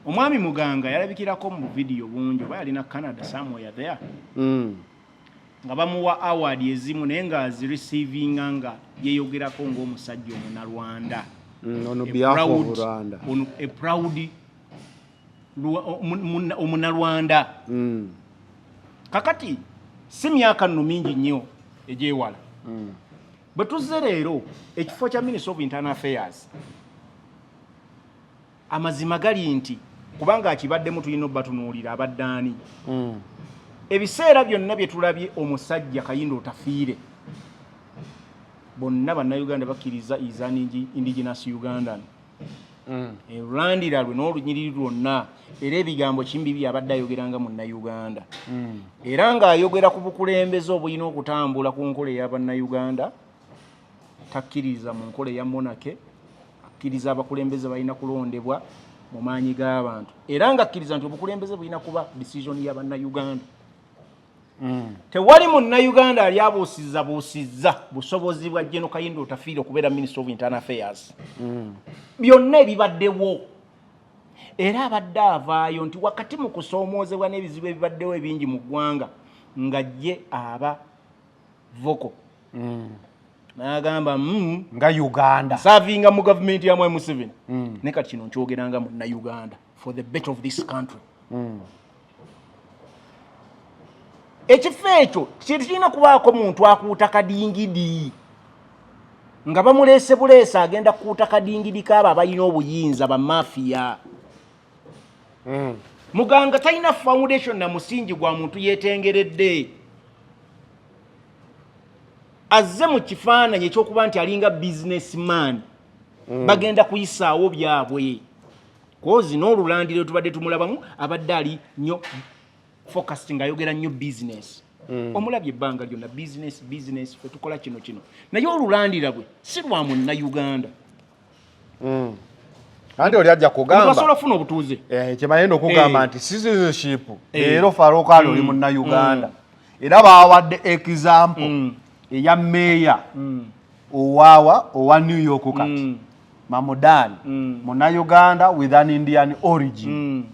Omwami Muganga yalabikirako mu vidiyo bungi, oba yalina Canada somewhere there, nga bamuwa award ezimu, naye nga azireceivinga nga yeeyogerako ng'omusajja omunalwanda. On A behalf of Rwanda. A proud omunalwanda. Kakati si myaka nno mingi nnyo egyewala bwe tuzze leero ekifo kya Minister of Internal Affairs. Amazima gali nti kubanga akibaddemu, tulina obbatunuulira abadde ani. Ebiseera byonna bye tulabye omusajja Kayinda Otafiire, bonna Bannayuganda bakkiriza is an indigenous Ugandan. Olulandira lwe n'olunyiriri lwonna, era ebigambo kimbi byabadde ayogeranga munnayuganda, era ng'ayogera ku bukulembeze obulina okutambula ku nkola ey'abannayuganda. Takkiriza mu nkola eya monarchy, akkiriza abakulembeze balina kulondebwa mu maanyi g'abantu, era ng'akkiriza nti obukulembeze bulina kuba decision y'abannayuganda. Tewali munnayuganda ali abuusizabuusizza busobozi bwa Gen. Kayinda Otafiire okubeera Minister of Internal Affairs. Byonna ebibaddewo, era abadde avaayo nti wakati mu kusoomoozebwa n'ebizibu ebibaddewo ebingi mu ggwanga, nga ye aba vocal n'agamba nga Uganda servinga mu gavumenti ya Mwami Museveni, ne kati kino nkyogeranga munnayuganda for the better of this country. Ekifo ekyo kirina kubaako muntu akuuta kadingidi nga bamuleese buleese, agenda kukuuta kadingidi kaabo abalina obuyinza, bamafiya. Muganga talina foundation na musingi gwa muntu yeetengeredde. Azze mu kifaananyi ekyokuba nti alinga businessman. Bagenda kuyisaawo byabwe, kozi n'olulandiro tubadde tumulabamu abadde ali nnyo focused, ng'ayogera nnyo business. Omulabye ebbanga lyonna business, business, fe tukola kino kino, naye olulandira bwe si lwa Munnayuganda. Anti oli ajja kugamba basobola okufuna obutuuze. Eh, kyemanyi okugamba nti citizenship, leero Farouk Ali oli Munnayuganda, era bawadde example eya meeya owaawa owa New York kati, Mamdani, Munnayuganda with an Indian origin,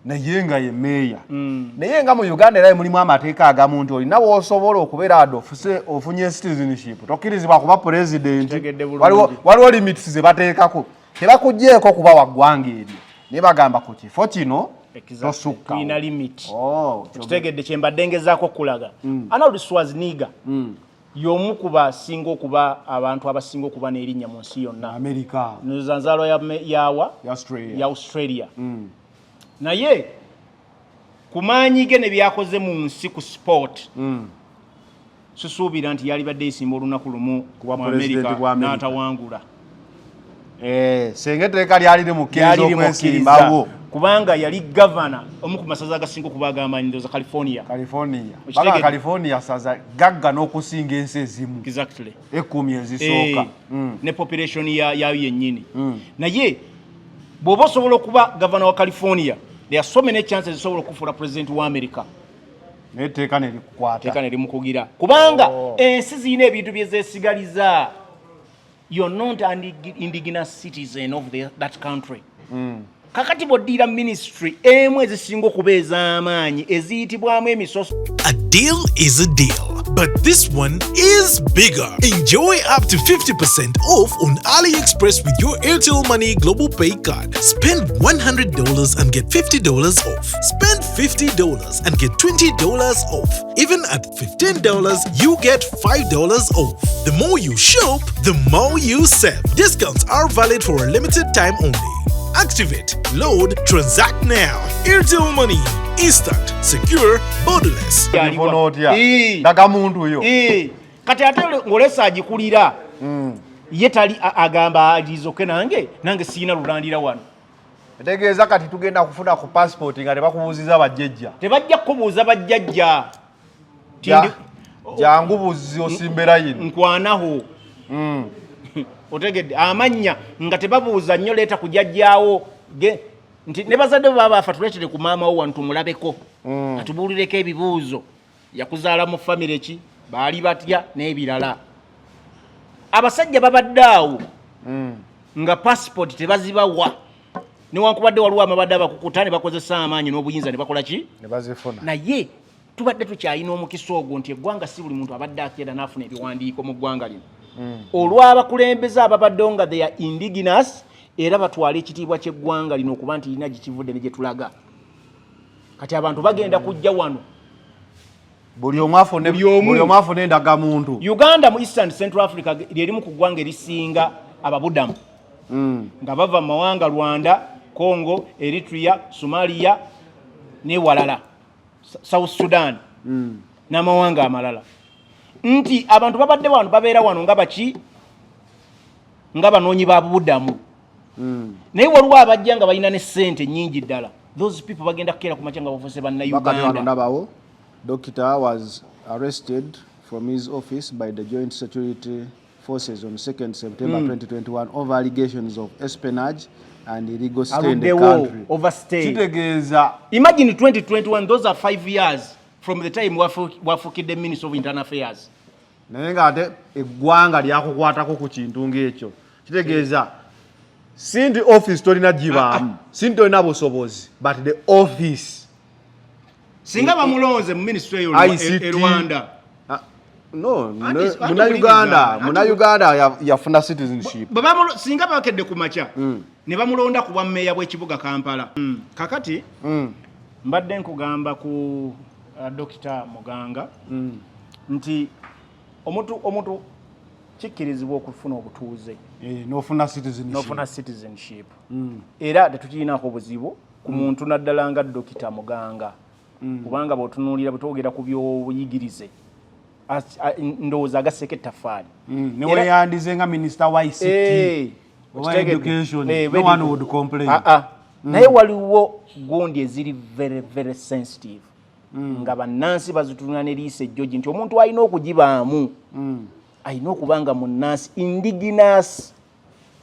naye nga ye meeya. Naye nga mu Uganda era mulimu amateeka agamu nti olina woosobola okubeera adde ofuse ofunye citizenship, tokkirizibwa kuba pulezidenti. Kitegedde bulungi. Waliwo limits ze bateekako, tebakuggyeeko kuba wa ggwanga eryo, naye bagamba ku kifo kino tosukkawo. Tulina limit. Oh, Kitegedde kyembadde ngezaako okulaga. Arnold Schwarzenegger y'omu ku basinga okuba abantu abasinga okuba n'erinnya mu nsi yonna. America. Nza nzaalwa yawa ya Australia. Ya Australia. Naye ku maanyi ge ne byakoze mu nsi ku sport, sisuubira nti yalibadde esimba olunaku lumu Kuba mu president America bwa America. n'atawangula. Eh, senga etteeka lyali limukkiriza Lyali limukkiriza, okwesimbawo. Kubanga yali gavana omu ku masaza agasinga okuba ag'amaanyi, ndowooza California. California. Okitegedde? Baga California saza gagga n'okusinga ensi ezimu 10 ezisooka. Eh, ne population yayo yennyini. Naye bw'oba osobola okuba gavana wa California, there are so many chances ezisobola okufuula president wa America. Naye etteeka ne likukwata. Teeka ne limukugira, kubanga ensi zirina ebintu bye zeesigaliza. You're not an indigenous citizen of that country. Kakati bw'oddiira ministry emu ezisinga okuba ez'amaanyi eziyitibwamu emisoso. A deal is a deal, but this one is bigger. Enjoy up to 50% off on AliExpress with your Airtel Money Global Pay card. Spend $100 and get $50 off. Spend $50 and get $20 off. Even at $15, you get $5 off. The more you shop, the more you save. Discounts are valid for a limited time only. Activate, load, transact now. Airtel Money. Instant, secure, borderless. Olifuna otya? Eh. Ndagamuntu yo. Eh, kati ate ng'olesa agikulira ye tali agamba alizoke nange siina lulandira wano. Etegeeza kati tugenda kufuna ku passport nga tebakubuuziza bajjajja. Tebajja kukubuuza bajjajja. Jangu buzi osimbe layini. Nkwanaho. Otegedde amannya nga tebabuuza nnyo, leeta ku jjajjaawo. Nti ne bazadde bo baba bafa, tuleetere ku maama wo wano tumulabeko, atubuulireko ebibuuzo, yakuzaala mu famire ki, baali batya n'ebirala. Abasajja babadde awo nga passport tebazibawa, newankubadde waliwo amabadde abakukuta ne bakozesa amaanyi n'obuyinza ne bakola ki? Ne bazifuna. Naye tubadde tukyalina omukisa ogwo nti eggwanga si buli muntu abadde akeera n'afuna ebiwandiiko mu ggwanga lino, olw'abakulembeze ababaddewo nga they are indigenous era batwala ekitiibwa ky'eggwanga lino okuba nti lirina gye kivudde ne gye tulaga. Kati abantu bagenda kujja wano. Buli omu afune Buli omu. Buli omu afune endagamuntu. Uganda mu Eastern Central Africa lyerimu ku ggwanga erisinga ababudamu nga bava mu mawanga Rwanda, Congo, Eritrea, Somalia newalala, South Sudan n'amawanga amalala, nti abantu babadde wano, babeera wano nga baki, nga banoonyi ba bubudamu. Naye waliwo abajja nga balina ne ssente nyingi ddala. Those people bagenda kukeera ku makya nga bafuuse Bakati wano Bannayuganda. Ndabawo doctor was arrested from his office by the joint security forces on 2nd September 2021 over allegations of espionage and illegal stay in the Aluddewo, country. Overstay. Kitegeeza Imagine 2021, those are 5 years from the time wafukidde Minister of Internal Affairs. Naye ng'ate eggwanga lyakukwatako ku kintu ng'ekyo, kitegeeza si nti office tolina gibaamu, si nti tolina busobozi, but the office Singa bamulonze mu ministry eyo ICT. e Rwanda. Ah, no, Anti Munnayuganda anti Munnayuganda yafuna citizenship. Singa bakedde ku makya ne bamulonda ku bwammeeya bw'ekibuga Kampala. Kakati mbadde nkugamba ku Dokita Muganga nti omuntu kikkirizibwa okufuna obutuuze. Eh, n'ofuna citizenship. N'ofuna citizenship, era tetukirinako buzibu ku muntu naddala nga Dokita Muganga, kubanga bw'otunuulira bwe twogera ku byobuyigirize, ndowooza agasseko ettaffaali. Neweyandize nga minisita wa ICT. Eh, Oba education, no one would complain. Ah, ah. Naye waliwo gundi eziri very very sensitive nga bannansi bazitunula neriisa ejjogi nti omuntu alina okugibaamu alina okuba nga munnansi, indigenous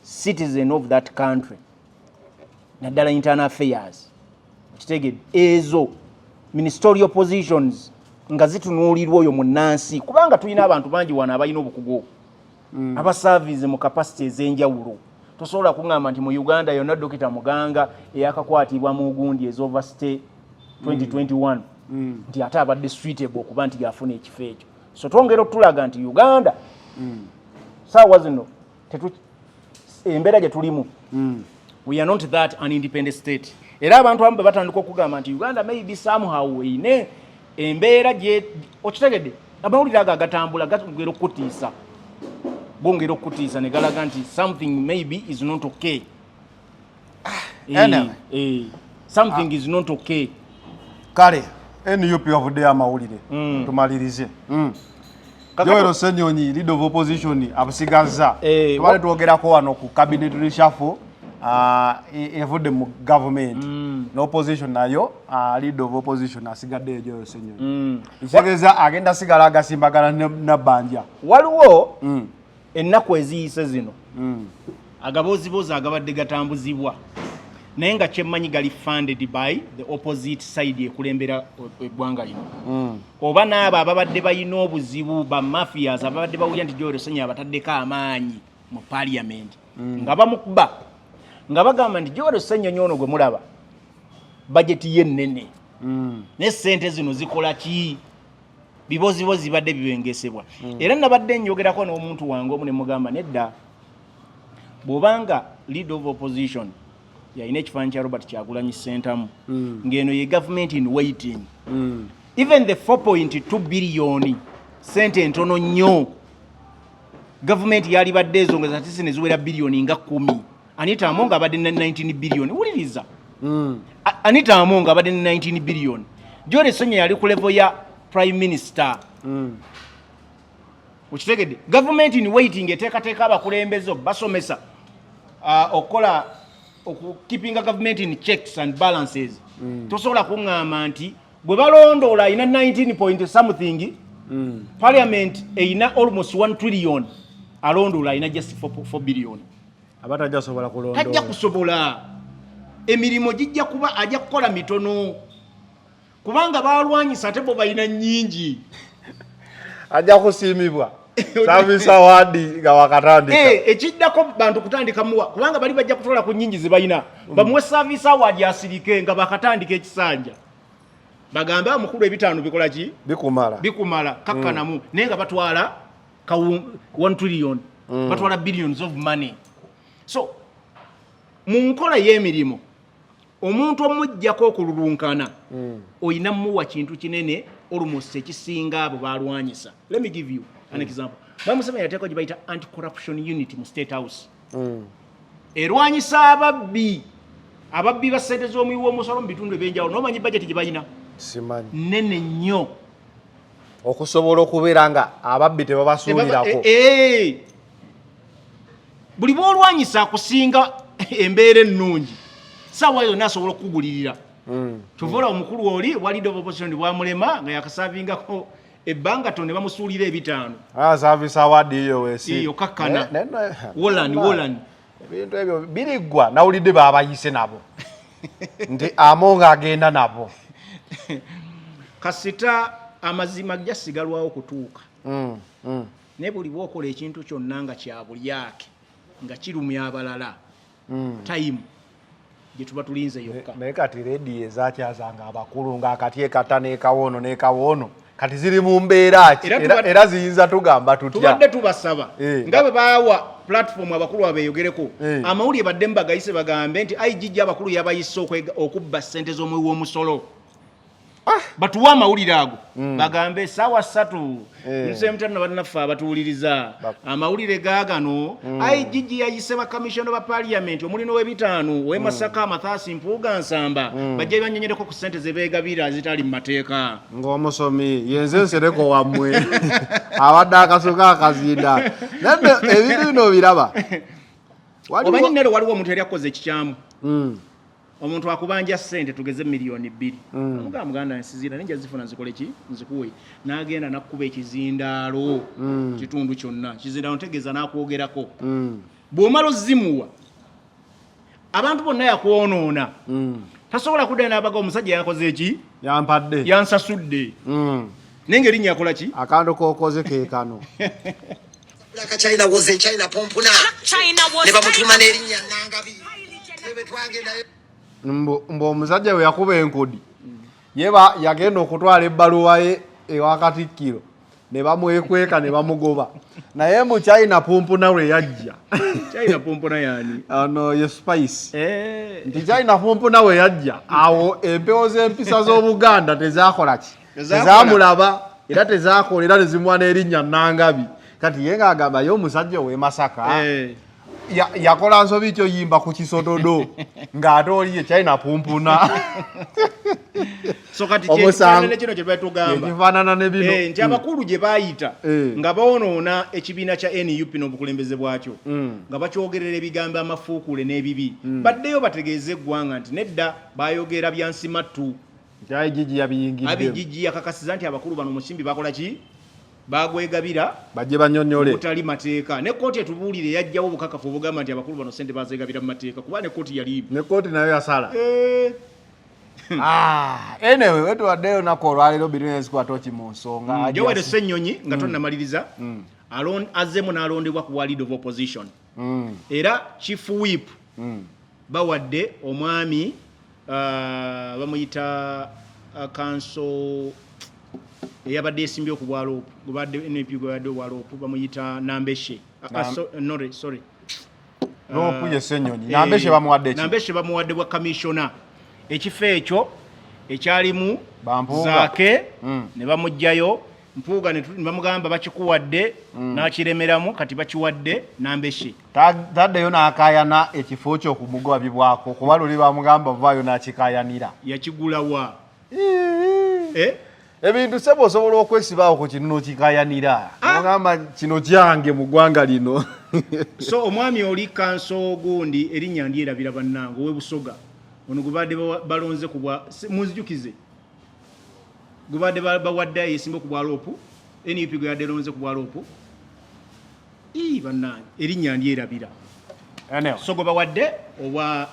citizen of that country, naddala internal affairs. Okitegedde? Ezo ministerial positions nga zitunuulirwa oyo munnansi, kubanga tulina abantu bangi wano abalina obukugu, abaservinze mu capacity ez'enjawulo. Tosobola kuŋŋamba nti mu Uganda yonna Dokita Muganga eyakakwatibwa mu gundi ez'overstay 2021 nti ate abadde suitable okuba nti yafuna ekifo ekyo. So twongera otulaga nti Uganda saawa zino embeera gye tulimu, we are not that an independent state. Era abantu abamu bwe batandika okugamba nti Uganda maybe somehow eine embeera gye, okitegedde, amawulire ago agatambula gongera okukutiisa, gongera okukutiisa ne galaga nti something maybe is not okay. Anyway. Something is not okay. Kale NUP wavuddeyo amawulire, tumalirize. Joel Ssenyonyi, leader of opposition, abusigazza. Tubale twogerako wano ku cabinet reshuffle evudde mu government n'opposition nayo, leader of opposition asigaddeyo Joel Ssenyonyi, ekitegeeza agenda sigala agasimbagana nabbanja. Waliwo ennaku eziyise zino agaboozibozi agabadde gatambuzibwa, naye nga kyemmanyi gali funded by the opposite side ekulembera eggwanga lino, oba n'abo ababadde balina obuzibu, ba mafias ababadde bawulira nti Joel Ssenyonyi abataddeko amaanyi mu parliament, nga bamukuba nga bagamba nti Joel Ssenyonyi ono gwe mulaba bajeti ye nnene, naye sente zino zikola ki? Bibozibozi bibadde bibengesebwa. Era nabadde njogerako n'omuntu wange omu ne mugamba, nedda, bw'obanga leader of opposition yalina ekifaananyi kya Robert Kyagulanyi Ssentamu, ng'eno ye government in waiting, even the 4.2 biliyoni sente entono nnyo. Gavumenti yalibadde ezo nga zatisi ne ziwera biliyoni nga 10. Anita Among abadde na 19 biliyoni. Wuliriza, Anita Among abadde ne 19 biliyoni. Joel Ssenyonyi yali ku level ya prime minister. Okitegedde? Gavumenti in waiting eteekateeka abakulembeze basomesa okukola okukeepinga government in checks and balances. Tosobola kuŋŋamba nti bwe balondoola alina 19 point something, parliament erina almost 1 trillion, alondoola alina just 4 billion. Aba tajja sobola kulondoola. Tajja kusobola. Emirimu gijja kuba ajja kukola mitono, kubanga balwanyisa ate bo balina nnyingi. Ajja kusiimibwa service award nga wakatandika. Ekiddako bantu kutandika muwa, kubanga bali bajja kutwala ku nnyingi ze balina, bamuwe service award asirike nga bakatandika ekisanja, bagambe omukulu ebitaano bikola ki? Bikumala. Bikumala, kakkanamu. Naye nga batwala 1 trillion, batwala billions of money. So mu nkola y'emirimu, omuntu omuggyako okululunkana, oyina muwa kintu kinene almost ekisinga abo balwanyisa. Let me give you an example. Mwami Museveni yateekao gye bayita anti corruption unit mu State House, erwanyisa ababbi, ababbi ba ssente z'omuwi w'omusolo mu bitundu ebyenjawulo. Nomanyi budget gye balina? Simanyi. Nene nnyo. Okusobola okubeera nga ababbi tebabasuulirako. Buli bwolwanyisa akusinga embeera ennungi, saawa yonna asobola okukugulirira. Kyova olaba omukulu oli wa leader of opposition bwamulema nga yakasavingako ebbanga tono, ne bamusuulira ebitaano. Ah, service award eyo wesi. Iyo kakkana. Wolan wolan. Ebintu ebyo biriggwa. Nawulidde babayise nabo nti Amonga agenda nabo. Kasita amazima gasigalwawo kutuuka. Naye buli bwokola ekintu kyonna nga kya bulyake, nga kirumya abalala, time gye tuba tulinze yokka. Naye kati rediyo ezakyazanga abakulu ng'akati ekata n'ekawoono n'ekawoono kati ziri mu mbeera ki? Era ziyinza tugamba tutya? Tubadde tubasaba nga bwe baawa platform abakulu abeeyogereko, amawulire baddemu bagayise, bagambe nti IGG abakulu yabayise okubba ssente z'omuwi w'omusolo. Batuwe amawulire ago, bagambe essaawa 3 nsemutano. Bannaffe abatuwuliriza, amawulire gaagano: IGG yayise bakamishona ba parliament omuli n'owebitaano ow'e Masaka, Mathias Mpuuga Nsamba, bajje banyonyereko ku ssente ze beegabira ezitali mu mateeka. Ng'omusomi yenze Nsereko wammwe abadde akasuka akazinda, naye ebintu bino obiraba. Omanyi nero waliwo omuntu yali akoze ekikyamu. Omuntu akubanja ssente tugeze 2 miliyoni. Omugamba, muganda nsiziira naye nja zifuna nzikole ki, nzikuwe. N'agenda n'akkuba ekizindaalo kitundu kyonna. Kizindaalo ntegeeza n'akwogerako. Bw'omala ozimuwa, abantu bonna yakwonoona. Tasobola kuddayo n'abaga omusajja yakoze eki? Yampadde. Yansasudde. Naye ng'erinnya yakola ki? Akantu kokoze ke kano. Black China was a China pompuna. Ne bamutuma n'erinnya Nangabi. Bwe twagendayo. Mbu omusajja bwe yakuba enkodi, yeba yagenda okutwala ebbaluwa ye ewa Katikkiro ne bamwekweka ne bamugoba, naye mu China pumpuna lwe yajja. China pompona yani? Ano ye Spice. Eh. Nti China pumpuna we yajja awo, empewo z'empisa z'Obuganda tezakola ki? Tezakola. Tezamulaba era tezakola, era nezimuwa n'erinnya Nangabi. Kati ye ng'agamba ye omusajja ow'e Masaka yakola nsobi kyo yimba ku kisododo ng'ate oli ye China pumpuna. So kati Omusango. kino kye batugamba ekifaanana ne bino. Nti abakulu gye baayita nga boonoona ekibiina kya NUP n'obukulembeze bwakyo, nga bakyogerera ebigambo amafuukuule n'ebibi, baddeyo bategeeze eggwanga nti nedda, bayogera byansimattu. Nti IGG yabiyingiddemu. IGG yakakasiza nti abakulu bano omusimbi bakola ki? Bagwegabira. Bajje banyonyole. Mutali mateeka. Ne kooti etubuulire yajjawo obukakafu obugamba nti abakulu bano sente bazegabira mu mateeka, kuba ne kooti yali ne kooti nayo yasala. Eh. Ah, anyway, wetuwaddeyo olunaku olwaleero birina mu nsonga. Joel Ssenyonyi, nga tonnamaliriza, azzeemu n'alondebwa ku bwa leader of opposition. Era chief whip bawadde omwami bamuyita kanso eyabadde esimbye ku bwa LOP, gubadde NUP, gwebadde obwa LOP, bamuyita Nambeshe. No, sorry. LOP ye Ssenyonyi. Nambeshe bamuwadde ki? Nambeshe bamuwadde bwa commissioner, ekifo ekyo ekyalimu Bampuuga. Zaake ne bamuggyayo Mpuuga ne bamugamba bakikuwadde, n'akiremeramu, kati bakiwadde Nambeshe. Taddeyo n'akaayana ekifo kyo okumugabibwako, kuba luli bamugamba vaayo n'akikaayanira. Yakigulawa? Eh? Ebintu sebo osobola okwesibaawo ku kino n'okikaayanira, ogamba kino kyange mu ggwanga lino. So omwami oli kanso gundi, erinnya ndyerabira bannange, owe Busoga ono gwe badde balonze ku bwa munzijukize, gwe badde bawadde yesimba ku bwa LOP, NUP gwe yadde lonze ku bwa LOP. Ii, bannange, erinnya ndyerabira. Anyway. So gwe bawadde obwa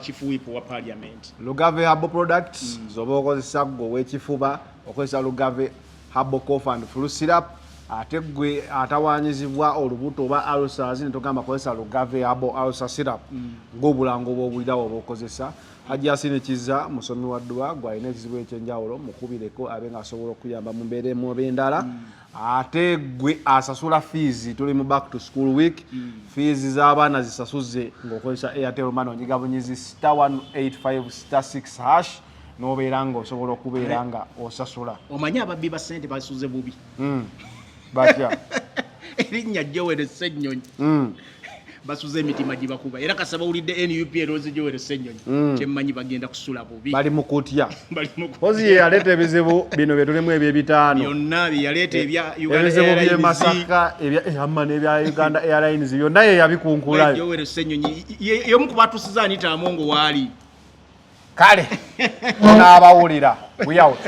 chief whip wa parliament. Lugave Herbal Products zoba okozesa gwe ow'ekifuba, okozesa Lugave Herbal Cough and Flu Syrup. Ate gwe atawanyizibwa olubuto oba ulcers, netugamba kozesa Lugave Herbal Ulcer Syrup ng'obulango bw'obulirawo oba okozesa. Hajji Asini Kiza musomi wa ddwa, gwalina ekizibu ekyenjawulo mukubireko abe ng'asobola okuyamba mu mbeera emu oba endala. Ate gwe asasula fees, tuli mu back to school week, fees z'abaana zisasuze ng'okozesa Airtel Money, onyiga bunyizi star 185 star 6 hash n'obeera ng'osobola okubeera nga osasula. Omanyi ababbi ba ssente basuze bubi. Batya? Erinnya Joel Ssenyonyi, basuze emitima gibakuba, era kasaba owulidde NUP eroozi Joel Ssenyonyi, kyemmanyi bagenda kusula bubi. Bali mu kutya. Bali mu kutya. Kozi ye yaleeta ebizibu bino bye tulimu ebyebitaano. Byonna bye yaleeta ebya Uganda Ebizibu by'e Airlines. Masaka ebya amma n'ebya Uganda Airlines byonna ye yabikunkulayo. Joel Ssenyonyi y'omu ku batusiza Anita Amongo waali. Kale tunaabawulira. We out.